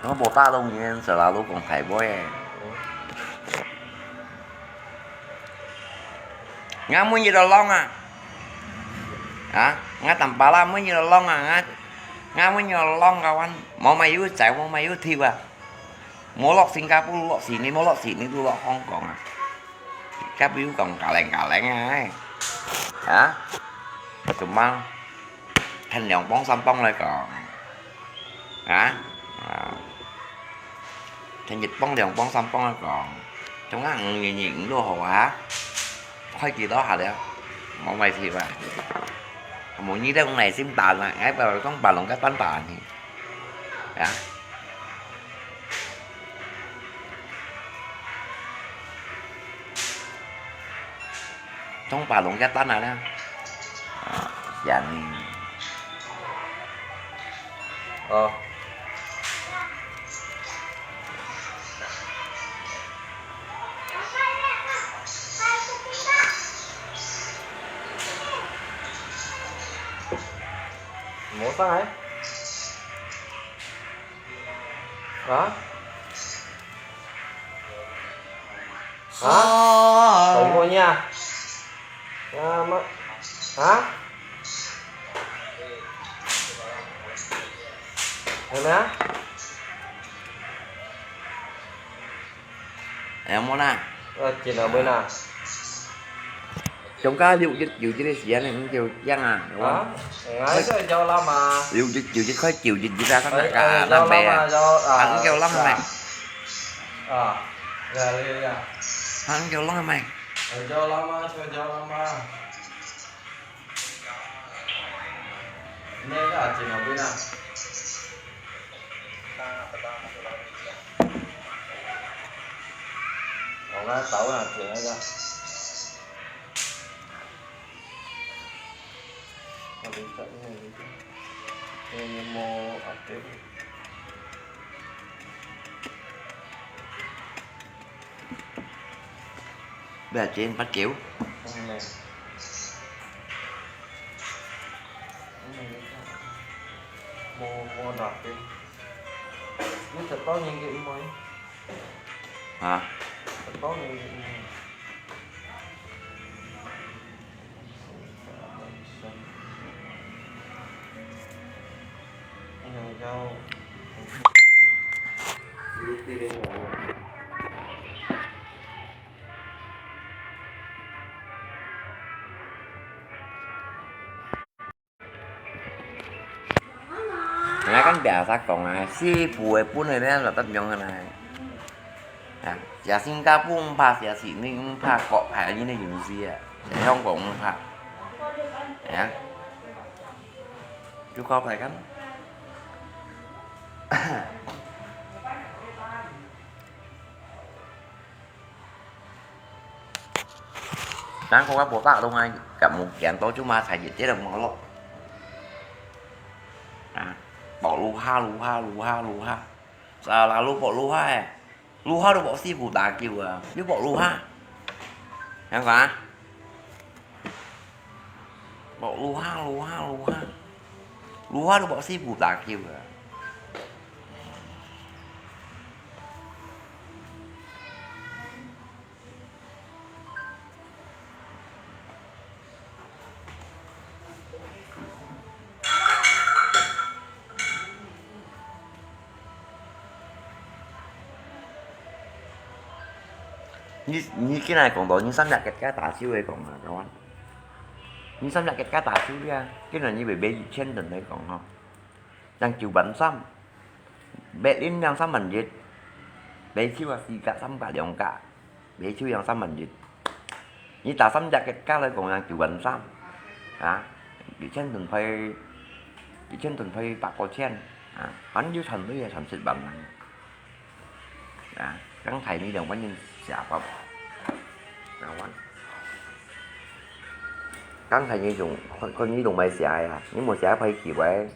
Nó bộ ta đông nhiên sợ là lúc còn thầy bố e. Ngã muốn gì đó long à? Hả? Ngã tầm bà la muốn gì đó long à? Ngã, ngã muốn gì đó long à? Anh, máu mày yếu chạy, máu mày yếu thiêu à? Mô lọt Singapore lọt Sydney, mô lọt Sydney lu lọt Hong Kong à. Kap yu kong kaleng kaleng à. Hả? Tụi mang. Thành 兩磅三磅來講。啊？啊。Thành 一磅兩磅三磅來講。Trong ngã ngì ngì ngì lu hổ hả? Khai kỳ đó hả đéo? Mong mày thì bà. Mong như đéo này xin bà là ngay bà trong bà lòng cái tán bà nhỉ. Hả? Trong bà lòng cái tán này nè. À, dặn. Ờ. Mô sang ai? Hả? Hả? Tao mua nha. Hả? Hả? Hả? Em mua nè. Ờ, chị nào bữa nào? Chúng ta liu dịch, liu dịch đi xí này, liu giang à, đúng không? Hả? Ngay sẽ cho lắm mà. Liu dịch, liu dịch khỏi chịu dịch, dịch ra các Ờ, bạn cả, ờ, cho bạn bè. Lắm mà, cho, à, Thắng kêu lắm à, mày. À, dạ, dạ, dạ. Thắng kêu lắm mày. Ờ, cho lắm mà, cho, cho lắm mà. Nên là chị nào bữa nào? Còn lá tẩu là chị nói ra. Còn đi tẩu này đi. Nên mua ở trước. Bây giờ chị bắt kiểu. Mua, mua đọc đi. Nó thật bao nhiêu cái email? Hả? Thật bao nhiêu cái email? 人家跟別人講啊，師傅个本事呢，就得樣个啦。啊，食新加坡毋怕，食悉尼毋怕，國牌人个遊戲啊，食香港毋怕。哎呀，就搞牌กัน。 Nang ko ka botak dong ai, ka mungkin to cuma saja tidak mau lo. Nah, bok luha, luha, luha, luha. Selalu bok luha eh. Luha tu bok sibu tak kiu ah. Ni bok luha. Yang ka? Bok luha, luha, luha. Luha tu bok sibu tak kiu ah. 你，你今日講到你三隻結加打手个講啊，講啊。你三隻結加打手个啊，今日你會買一千等來講吼。正九萬三，買零兩三萬一，買手啊四格、三格、兩格。 買手樣三萬一。你打三隻結加來講樣九萬三，啊，一千等賠，一千等賠八個千，啊，還有賺鐳啊賺十萬啊。啊，剛才你兩萬人寫過無？兩萬。剛才你仲，看，看你仲無寫啊？你無寫賠幾位？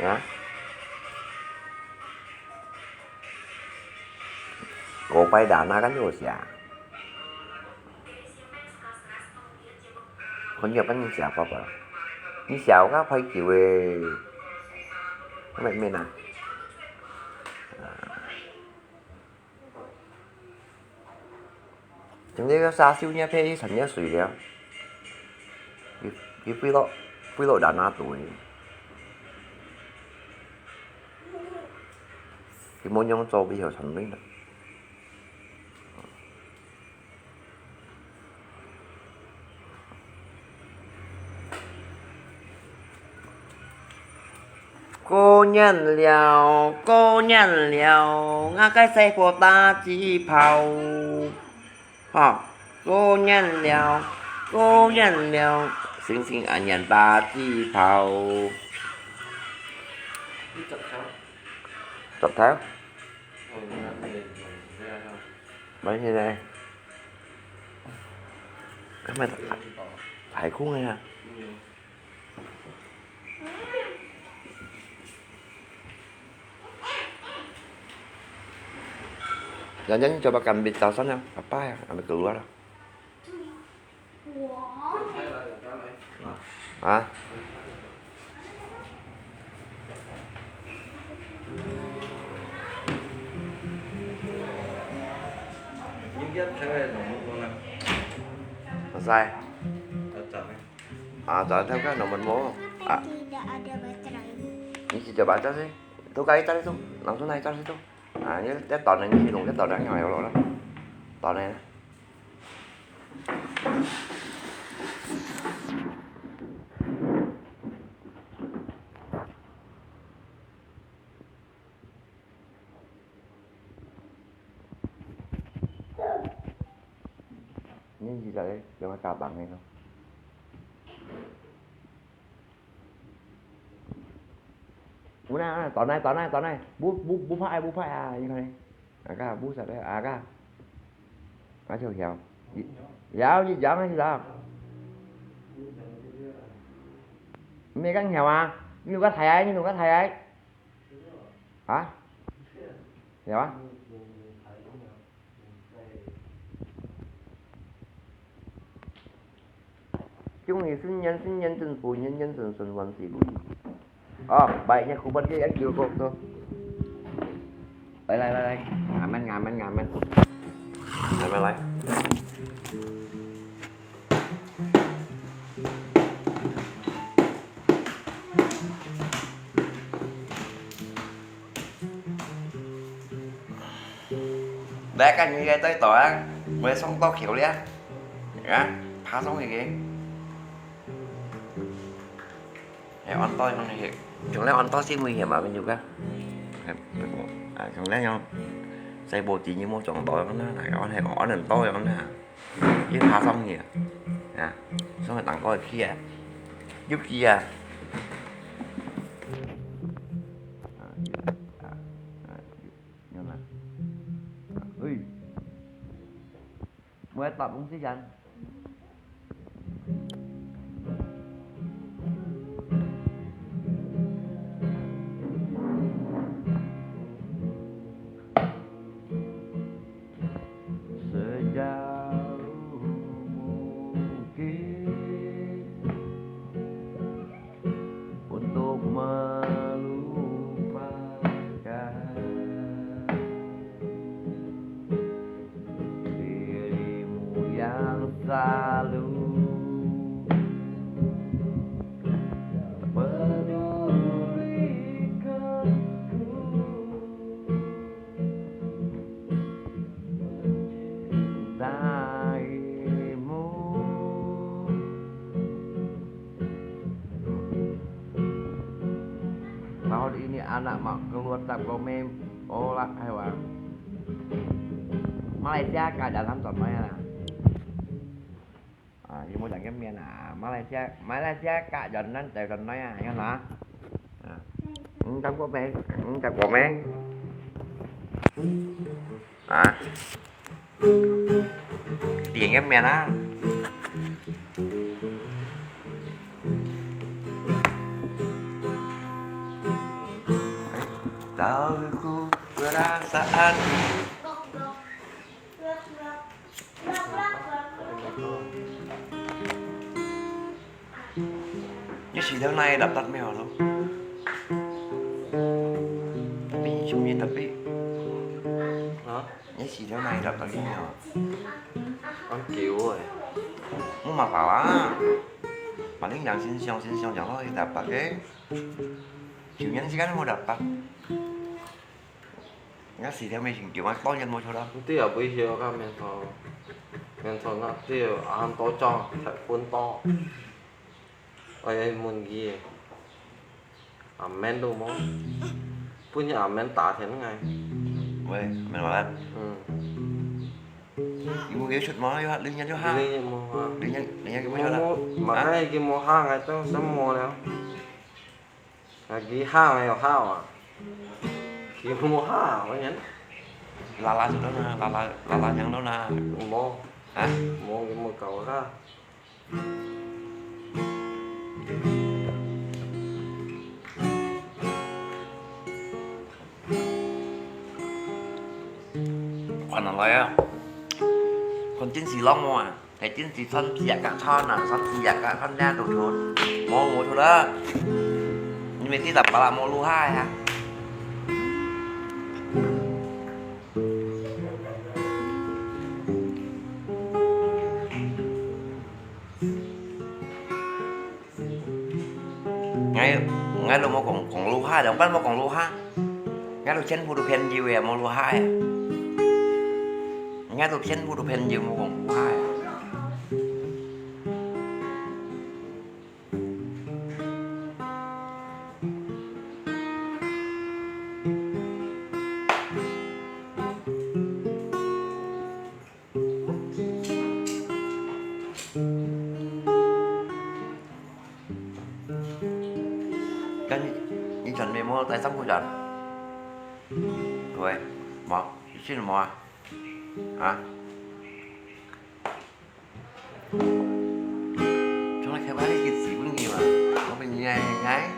啊？五百單啊，敢有寫？看你有本事寫過無？你寫有較歹叫誒，咩咩啊？啊。 像這个沙丘呢，配一層个水了，佢，佢飛落，飛落人那肚呢。佢無樣做，佢有層水啦。 過年了，過年了，𠊎个細伙打紙炮。吼，過年了，過年了，新新年年打紙炮。十頭？十頭？哦，那可以，嗯，這樣。 買起來。該買海空个啊。人家你就把干冰早上呢，爸爸呀，还没给我了。 啊？你這排位怎麼說呢？哪儕？啊，早上看能不能摸啊？Tidak ada baterai. Ini si coba atas sih. Tuh kali tadi tuh, langsung naik atas itu. Ah, ini dia tahun ini hidung, dia tahun ini ayo lo lah. Tahun ini. 你現在用个假板个咯。有啦，轉來，轉來，轉來，不，不，不怕，不怕啊，你看。 啊，該，不曉得，啊，該。啊，就曉。曉，你講个是啥？你講曉啊？你有个睇啊？你有个睇啊？啊？曉啊？ Chung ni sun nyan sun nyan tun pu nyan nyan sun sun wan si lui. Oh, baiknya kubat dia yang kilo kok tu. Lai, lai, lai, lai. Ngamen, ngamen, ngamen. Ngamen, lai. 來，看你个最大啊，我送到橋了，啊，爬上去个。哎，安到上去，从来安到是危险嘛，朋友个。哎，啊，从来用，在无地你莫撞到样啦，来，安系安很到样啦，一爬上去啊，啊，上去打过去啊，入去啊。啊，啊，啊。 有啦。哎，我要打东西讲。Sejauh mungkin untuk melupakan dirimu yang selalu pedulikanku. Mencintaimu. Tahun ini anak mak keluar tak komen, olah hewan. Malaysia keadaan sampai mana? 啊，有無人个面啊？马来西亚，马来西亚甲人咱台湾来啊，样啊？啊，你感觉咩？你感觉咩？啊？点个面啊？Tahu ku perasaan. Ini sila naik dapat meo lo. Tapi cumi tapi. Hah? Ini sila naik dapat meo. Ang kiwo eh. Mau apa lah? Paling yang sinsong sinsong yang lo dapat ke. Cumi yang sih kan mau dapat. Ngã死條尾船橋啊，當然冇錯啦。Dia bui hiu ka mento, mento na dia ang to chong thai phun to. Oi môn gi. Amen lu mo. Phun ni amen ta thian ngai. Oi, amen wa. Hmm. Ibu kêu chut mo, yo ha, linh nhân yo ha. Linh nhân mo ha. Linh nhân, linh nhân kêu mo yo la. Mo, mo, ma kai kêu mo ha ngai tong sem mo liao. Kì hang này hao à? Kì mua hao cái nhẫn. Lala sụt đó nè, lala, lala nhắn đó nè. Mua. Hả? Mua cái mua cầu ha. Khoan nó lấy á. Con chín xì lông mua à? Thầy chín xì son siak kak chon à, son siak kak chon nha tụt tụt. Mô mô tụt đó. Nhưng mà tí tập bảo là mô lu hai hả? Ngay, ngay lu mô kong, kong lu hai, dòng bát mô kong lu hai. Ngay lu chen hu du phen jiu ya mô lu hai. Ngay lu chen hu du phen jiu mô kong lu hai. Kan ni chọn mê mua tại sao không chọn? Rồi, mò, xin mò à? Hả? Chúng nó khai báo cái gì cũng nhiều mà. Không phải như này, ngay.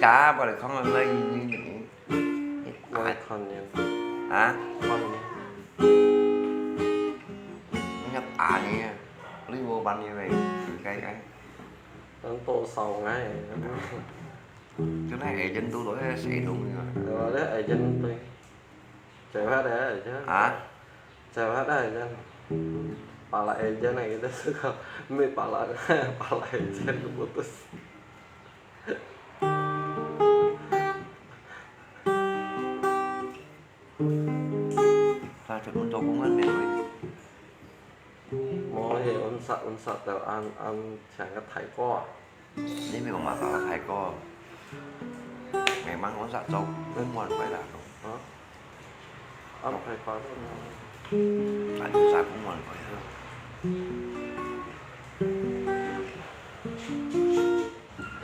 Cả vào được không là lây như, như, như. Ôi, con nhỉ. Hả? Con nhỉ. Nó nhập á nhỉ. Lý vô bắn như vậy. Cái, cái. Nó tô sầu ngay. Chúng nó hệ dân tu lỗi sẽ đúng rồi. Rồi đấy, hệ dân tu. Cewek ada aja. Hah? Cewek ada aja. Pala ejen lagi itu suka. Mi pala, pala ejen putus. Sa chut mun to 公園面對。無，係安殺，安殺到安，安請个大哥啊。你毋係講嘛，大哥？你問安殺做公園个啦。啊？安排發展啊。安殺公園个啦。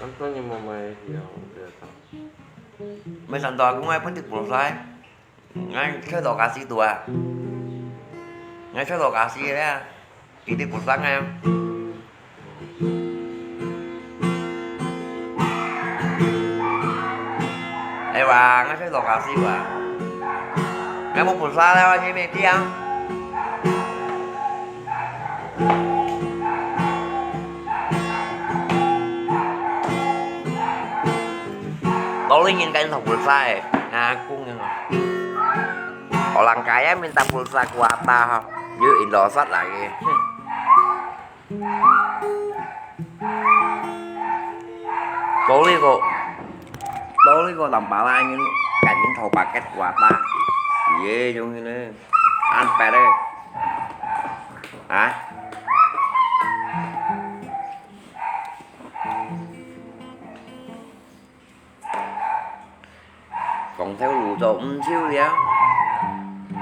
安到你媽媽个地方，對啊。 Mai sân to kung ai pun tik pulsa. Ngai soi lokasi tua. Ngai soi lokasi ya. Tik pulsa ngai. Ai wa, ngai soi lokasi wa. Ngai mu pulsa le wa, nyi mi tiang. Toli ngin kain thok pulsa e, ngakung ngin. Orang kaya minta pulsa kuota, yu Indosat lagi. Toli ko, toli ko tampala ngin, kain thok paket kuota. Ye, yung ngin e. An pere. Hah? Kong theo lu cho ung chiu liao.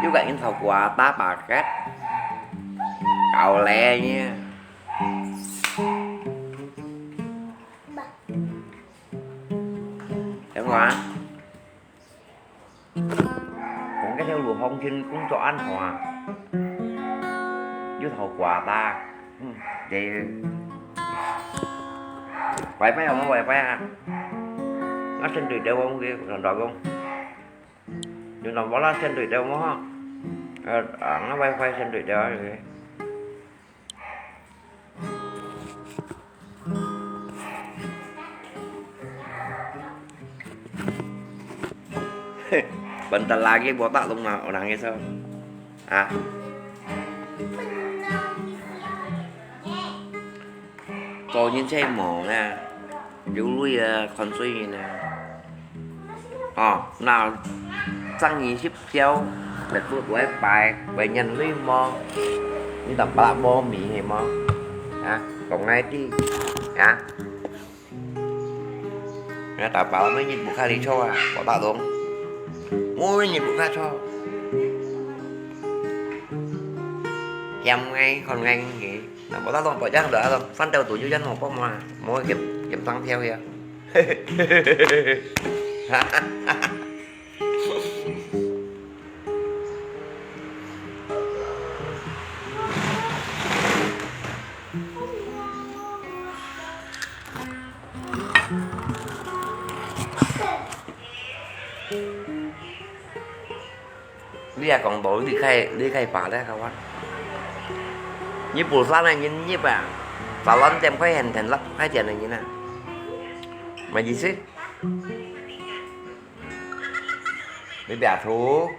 Yu kain thok kuota paket. Kau le nyi. Yang wa. Kong cái theo lu hong chin kung cho an hoa. Yu thok kuota. Hm, dê. Wifi hông wifi a. Ngă sân tui têu hông kì, sân tui kông. Yu nòng bó la sân tui têu mô hông. Ơ, ngă wifi sân tui têu a. Bentar lagi botak dong mah orangnya so. Hah? Cho nhân che mổ nè. Yu lui à, con suy nè. Ồ, nào, trăng nhị ship theo, lật bút với bài, bài nhân lui mò. Như tầm bạ bô mì hì mò. Hả? Còn ngay đi. Hả? Nè, tao bảo mấy nhìn bụt khai đi cho à, bỏ tao đúng. Mỗi nhìn bụt khai cho. Hiam ngay, còn ngay hì. Nè, bỏ tao đúng, bỏ chắc đó, phân đầu tụi nhu dân một bốc mà. Mỗi kiểm, kiểm tăng theo kìa. Lia kong to, lia khai, lia khai pa le kawan. Nyi pulsa na nyi nyi pa. Salon tem khai hen ten lap khai tian na nyi na. Mai ji si. Bi bia thu.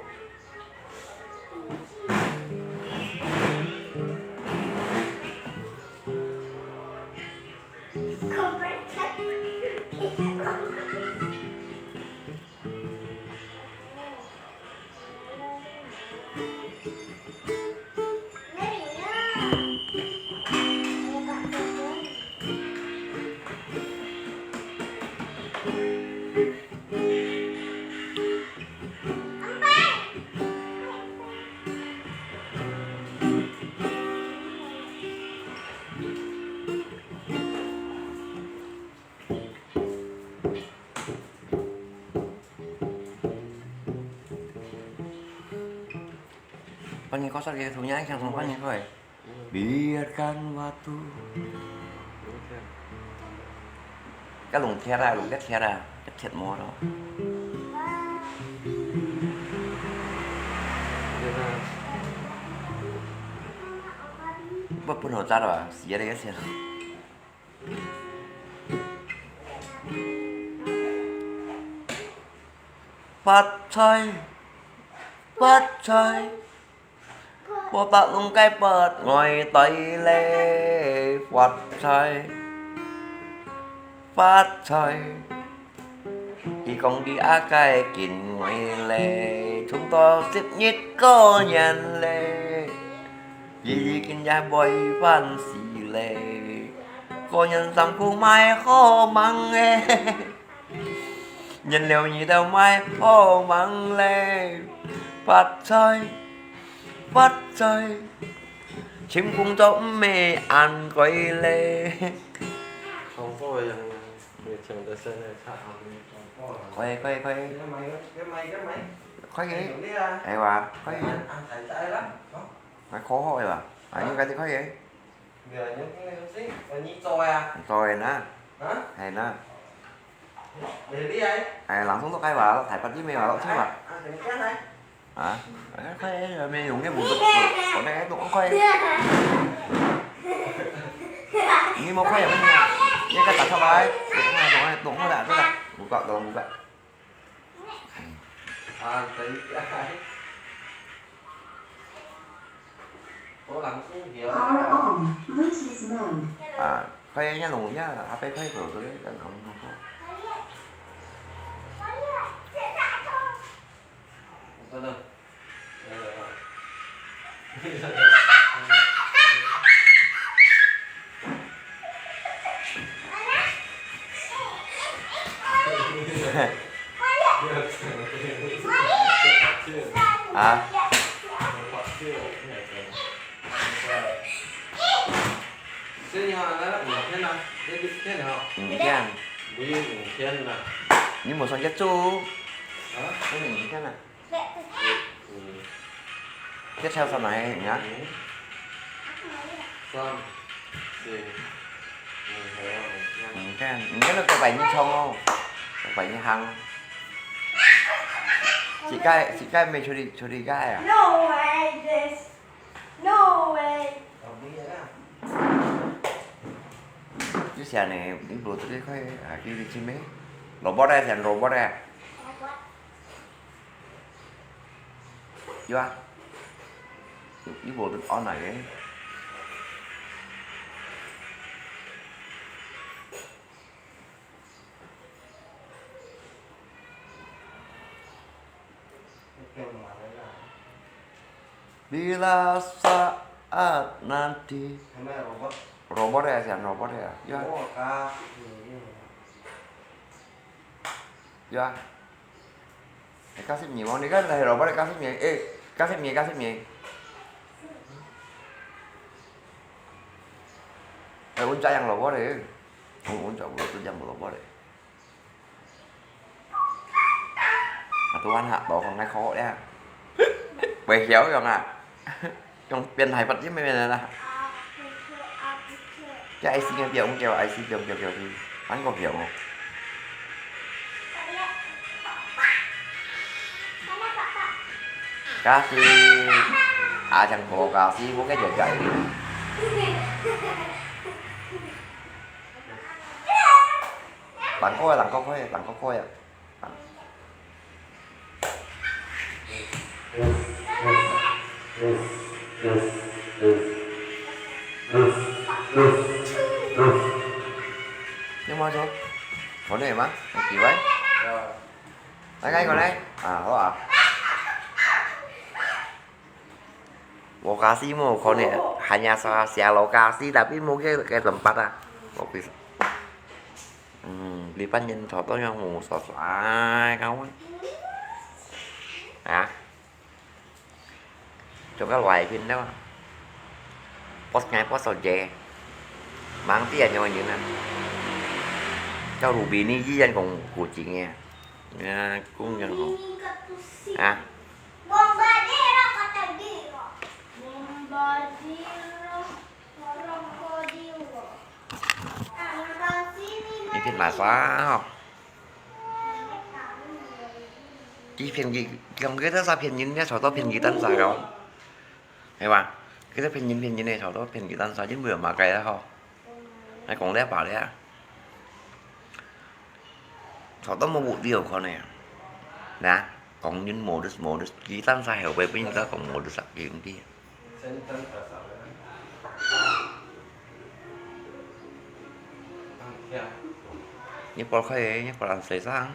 Pani ko sa ke thu nya, sang thong pani ko e. Biarkan waktu. Ka lùng thiat a, lùng thiat thiat a, thiat thiat mo lo. Bơ pun ho chat a, sia de sia. Phát Thai, Phát Thai. Bố bác lung cái bớt ngồi tới lễ Phát Thai, Phát Thai. Đi công đi á cái kín ngồi lễ 衝到十一過年咧，姨姨今日會歡喜咧，過年衫褲買好吂咧，年料你兜買好吂咧，發財發財，尋工作毋係恁貴咧。重複个樣樣，你唱得聲音差好遠。可以可以可以，要買个，要買个買。可以。有力啊。哎哇，可以。啊，啊，太大啦，哦。還可好个吧？啊，應該係可以。對啊，你，你，你，你做个啊？做个啦。啊？係啦。有力啊？哎，人送到該話，大伯啲咩話，落去話。啊，等一下來。啊？哎，可以，沒用个，我都，我那个都可以。你無可以咩？你个打出來，弄好了，弄好了，對吧？五個，弄五個。 啊，等一下。我人手搖。Power on, Bluetooth mode.啊，可以，人家弄一下，阿伯可以走，走，走，走，走。等等。 啊？所以你看，那五天呢？那个天哦。五天。不用五天了。你没算个猪。啊？那个五天呢？ 嗯。這條上來，你看。嗯。三、四、五、六、七。你看，你看那個白泥蟲哦，白泥行。自家，自家沒處理，處理个啊。No way, this. No way. 有些呢，你無這個可以啊，給你去咩？Robot啊，像robot啊。 有啊。你無得按哪个？Bila saat nanti. Robot啊，像robot啊，有啊。有啊。 哎，加十年哦，你看來老爸的加十年，哎，加十年，加十年。哎，阮遮樣老爸咧，阮，阮遮有，阮遮無老爸咧。啊，都還好，無講愛考咧。袂曉用啊。 用變態發音个咩啦？這I C个表，用叫I C表，表，表，表，反過表哦。加西，啊，像無加西，我个就改。人過个，人過過个，人過過个。 有無做？可能嗎？有機會？來，來，過來。啊，好啊。 無加西無可能，hanya sa-, siya lokasi tapi無个，个tempat啊。無幾，嗯，你半年坐到樣無所在，哎，搞啊？啊？做个來賓了啊？Bos ngai bos saja. Mang tiyan nyawa nyo na. Kau Rubini ji yan kong kucing ya. Ya, kong yang kong. Ah. Bombardiro krokodilo. Angkasini. Ipin masa. Ipin gi, kiong kita sa pin yin ya, sa to pin kita sa kau. Hay ba? Kita pin yin pin yin ne, sa to pin kita sa yin bu ma kai ho. Ai kong le ba le. Sa to mo bu dio ko ne. Na, kong yin modus modus, kita sa heo pe pin kita kong modus sa kim di. Ni por khai, ni por an sai sang.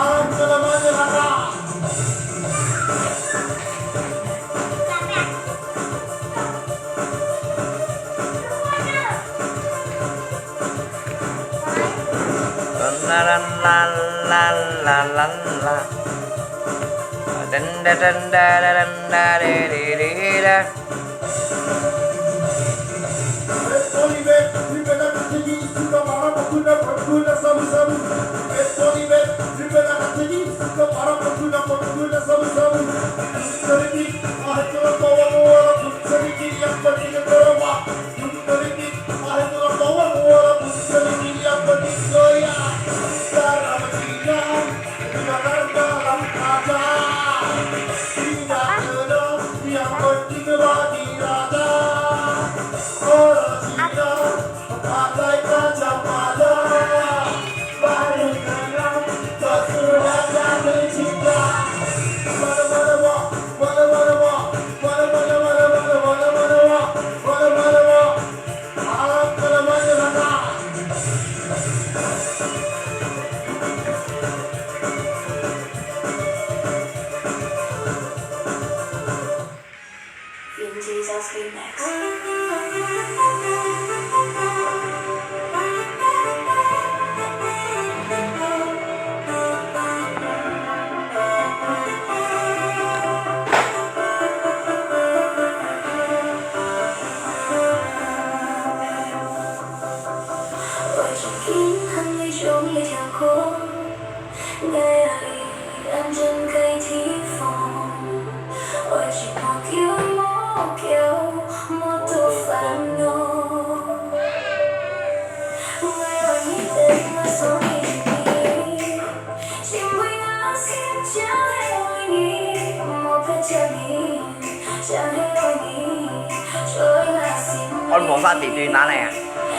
我無啥地對哪呢？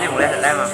你有來來嗎？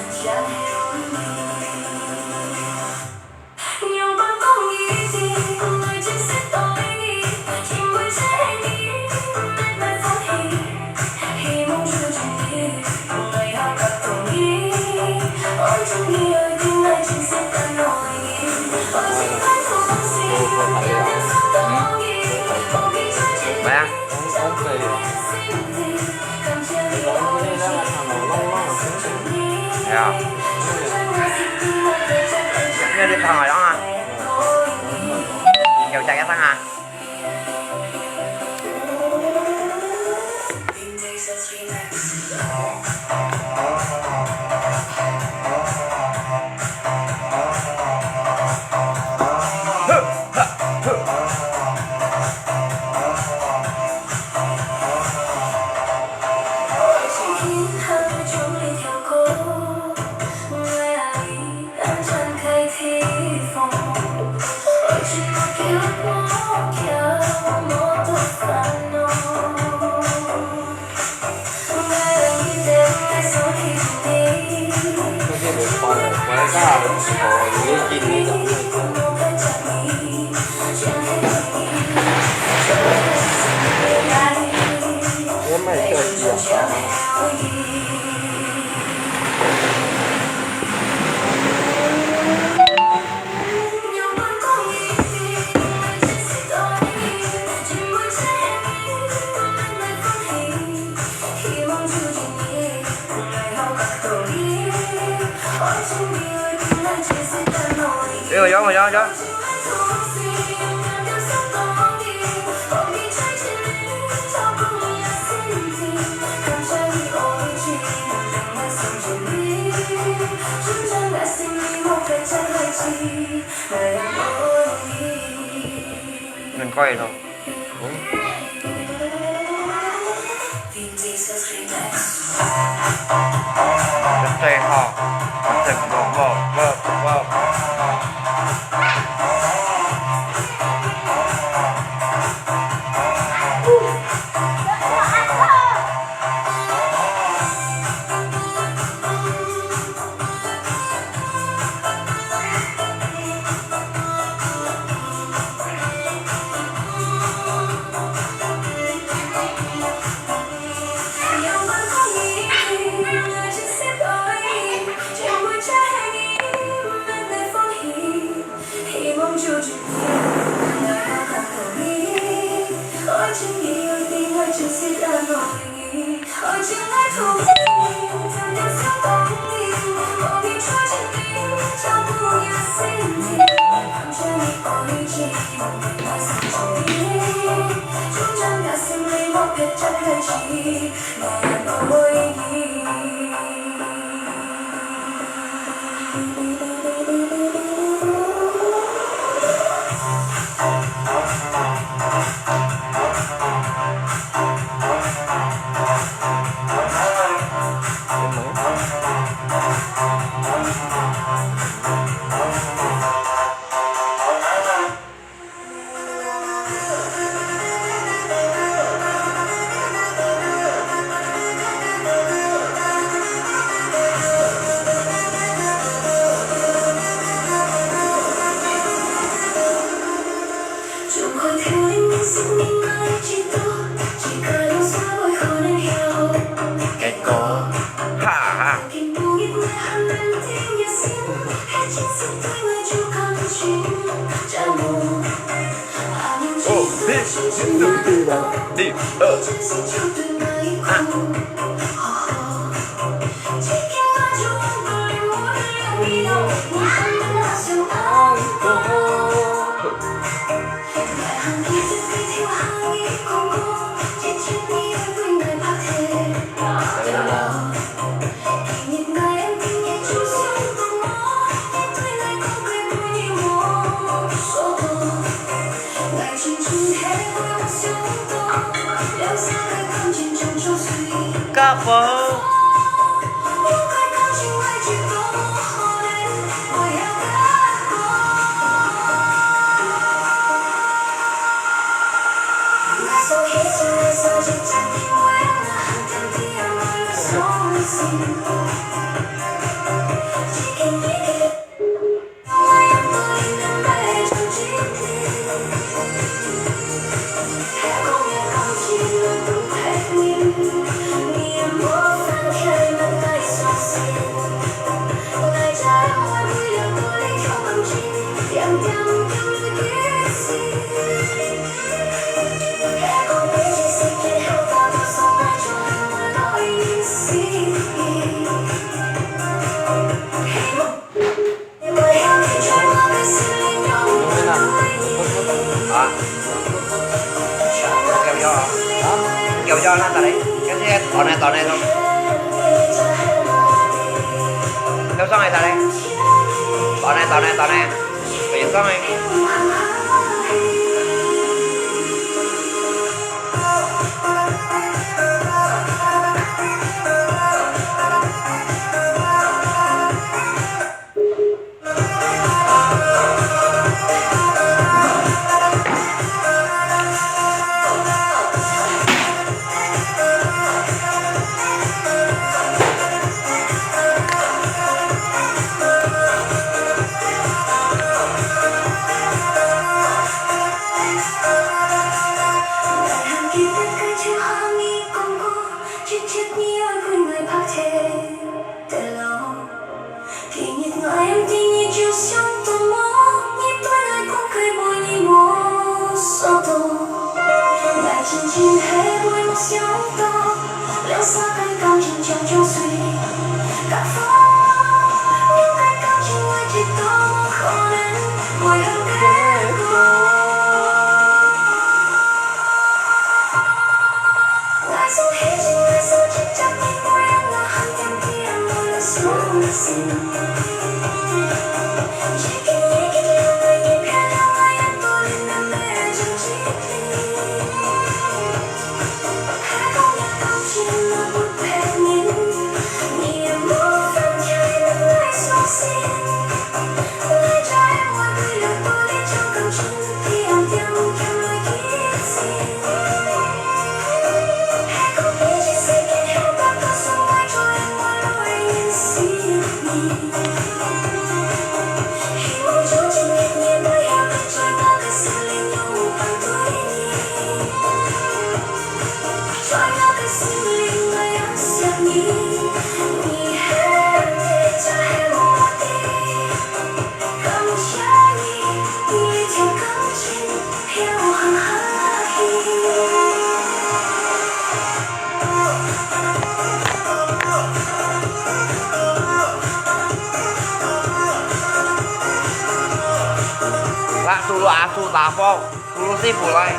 有有有有。能可以咯。嗯。 最好，这个，哇，哇，哇。結果，哈哈。哦，嘿，一、二、三。 家寶。啊，有有啊，有有啊，那打嘞，就是短的短的咯，有上来打嘞，短的短的短的，有上来。Lah, solo asuh tapok, solo si pulai.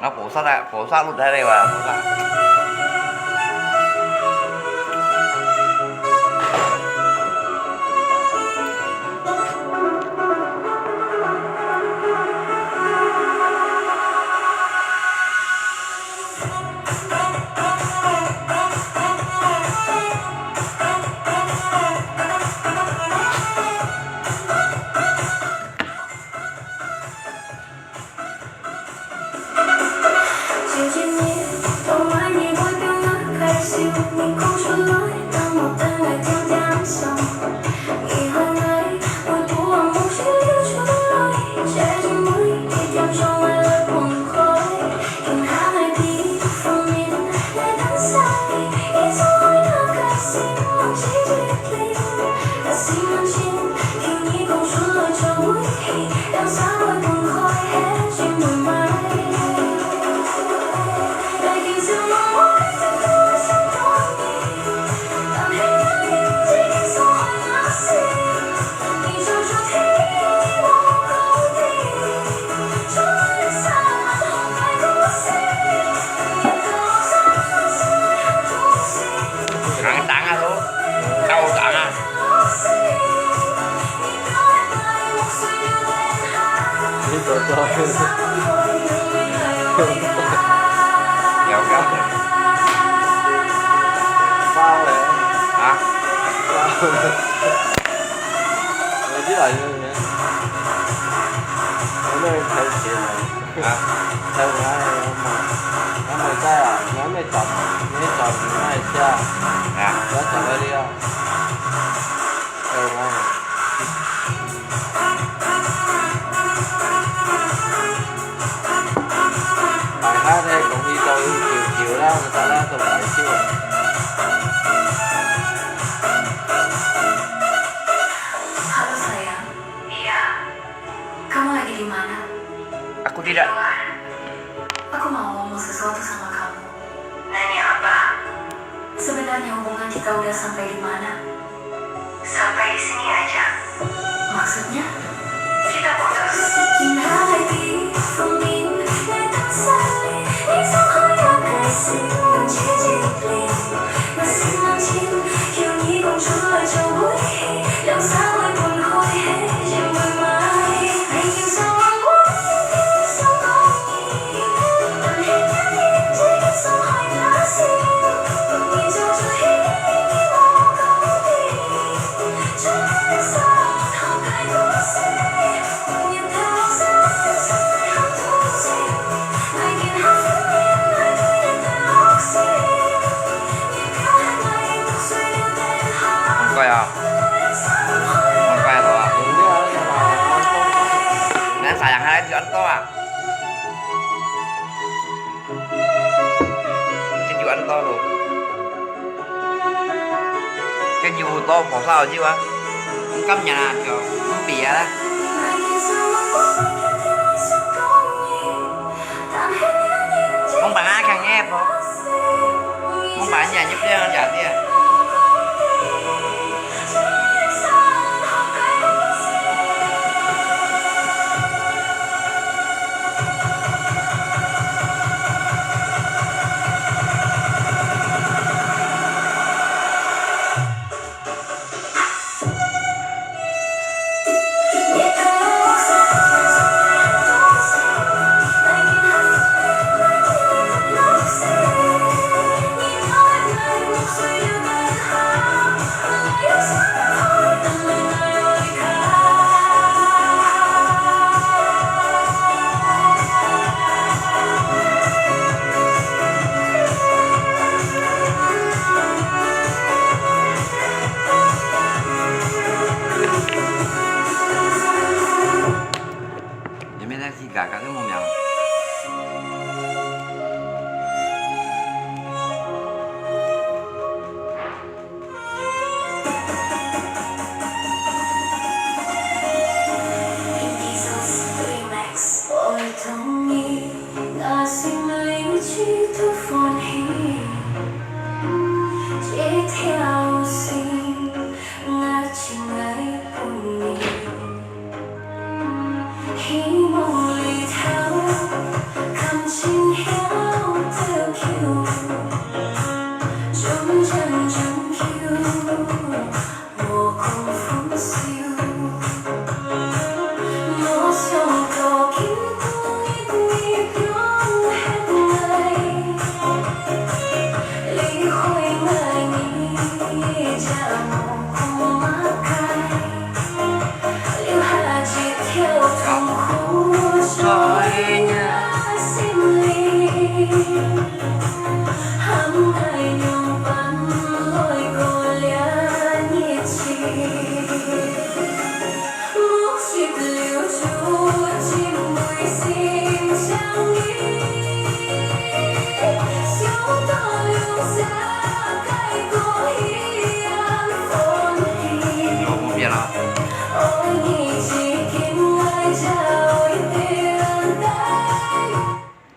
Nah, pusat, pusat lu dari wa, pusat. Ang tanga to. Tao tanga. Ito to. Yau ka. Bao le. Ha? Bao. Lagi lah ini. Ini yang kaya sini. Ha? Tahu lah, ya, Mak. Yang mai kaya, yang mai jam, yang mai jam, yang mai jam. Ha? Ya, jam lagi ya. Tahu lah. Mai kaya deh, kong hi tau yu kiu kiu lah, ngetah lah, tu mai kiu. Halo, sayang. Iya. Kamu lagi di mana? Aku tidak. Aku mau ngomong sesuatu sama kamu. Nanya apa? Sebenarnya hubungan kita udah sampai di mana? Sampai di sini aja. Maksudnya? Kita putus. Hông kai à? Hông kai to à? Ngan sayang hai jual to à? Jual to lu. 跟住多無啥有救啊。今日啊，就毋比啊啦。講白啊，強硬啵？講白啊，你也不要講這。你们那是嘎嘎的木苗。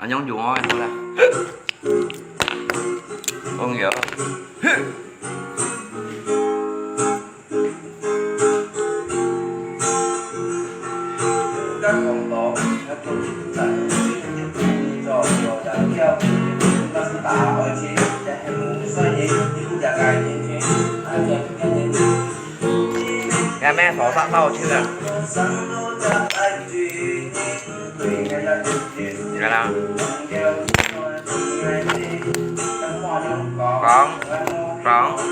恁樣用哦，好啦。朋友。 有咩好杀到去啊？来啦。讲，讲。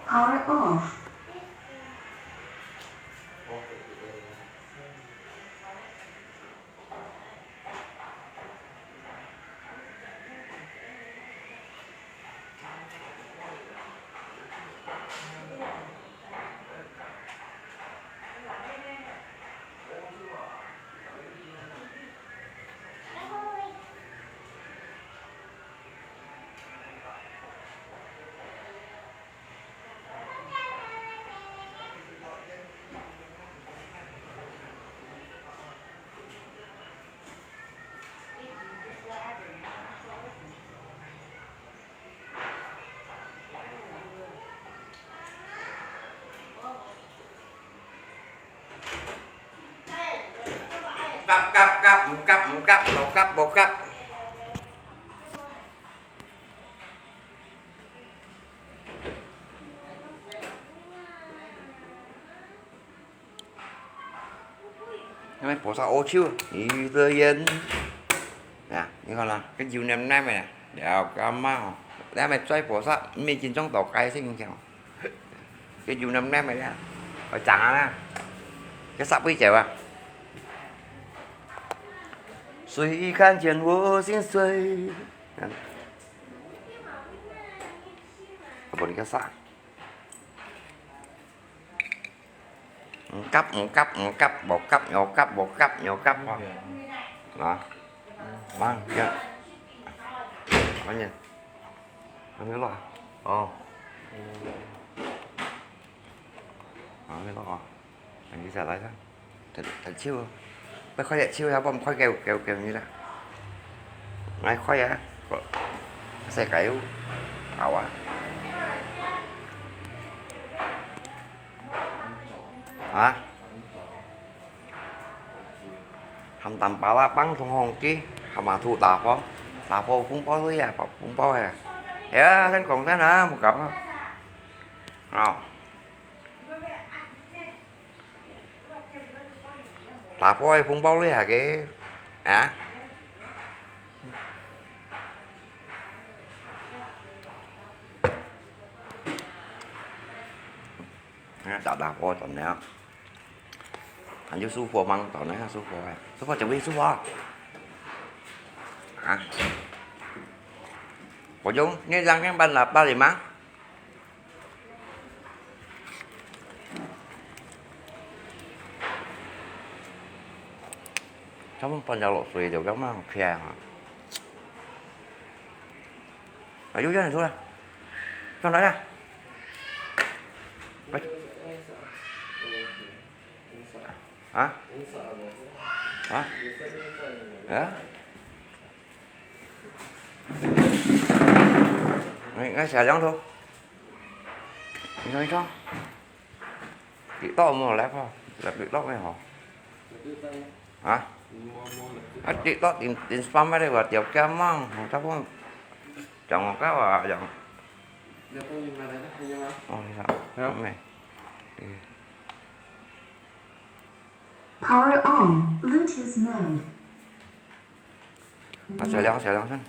Power off. 急急急，毋急毋急，無急無急。因為菩薩屙手，你的眼。啊，你看啦，該油黏黏个，了解嘛吼？你還沒做菩薩，毋係經常到該事情哦。 佢有黏黏个呀，會長啊啦，佢煞尾走啊。誰看見我心碎？嗯。分佢煞。毋急，毋急，毋急，無急，有急，無急，有急，哦。啊，慢，呀。慢點。 還沒落啊？哦。還沒落啊？等一下來看。等，等手哦。快快點，手要不然快給我，給我，給你了。來，快點。世界有好啊。啊？ 含蛋白啦，放同紅記，含埋土打破，打破紅包水啊，紅包啊。哎呀，先講先啊，毋搞啊。哦。打破个紅包水啊个，啊？啊，打打破怎样？ 還有舒服嗎？到那舒服哎，舒服就會舒服啊。啊？我用那张面板喇叭里吗？他们搬家落水就干嘛？OK啊。啊，又叫你出来，上来呀。快。 啊？啊？啊？你，你寫兩套。你看，你看。TikTok無來過，來TikTok个吼。啊？啊，TikTok頂，頂spam个，我條件嘛，我差不多，講我搞啊，講。哦，你好。好。好。沒。嗯。 Power on, Bluetooth mode。啊，小梁，小梁，看。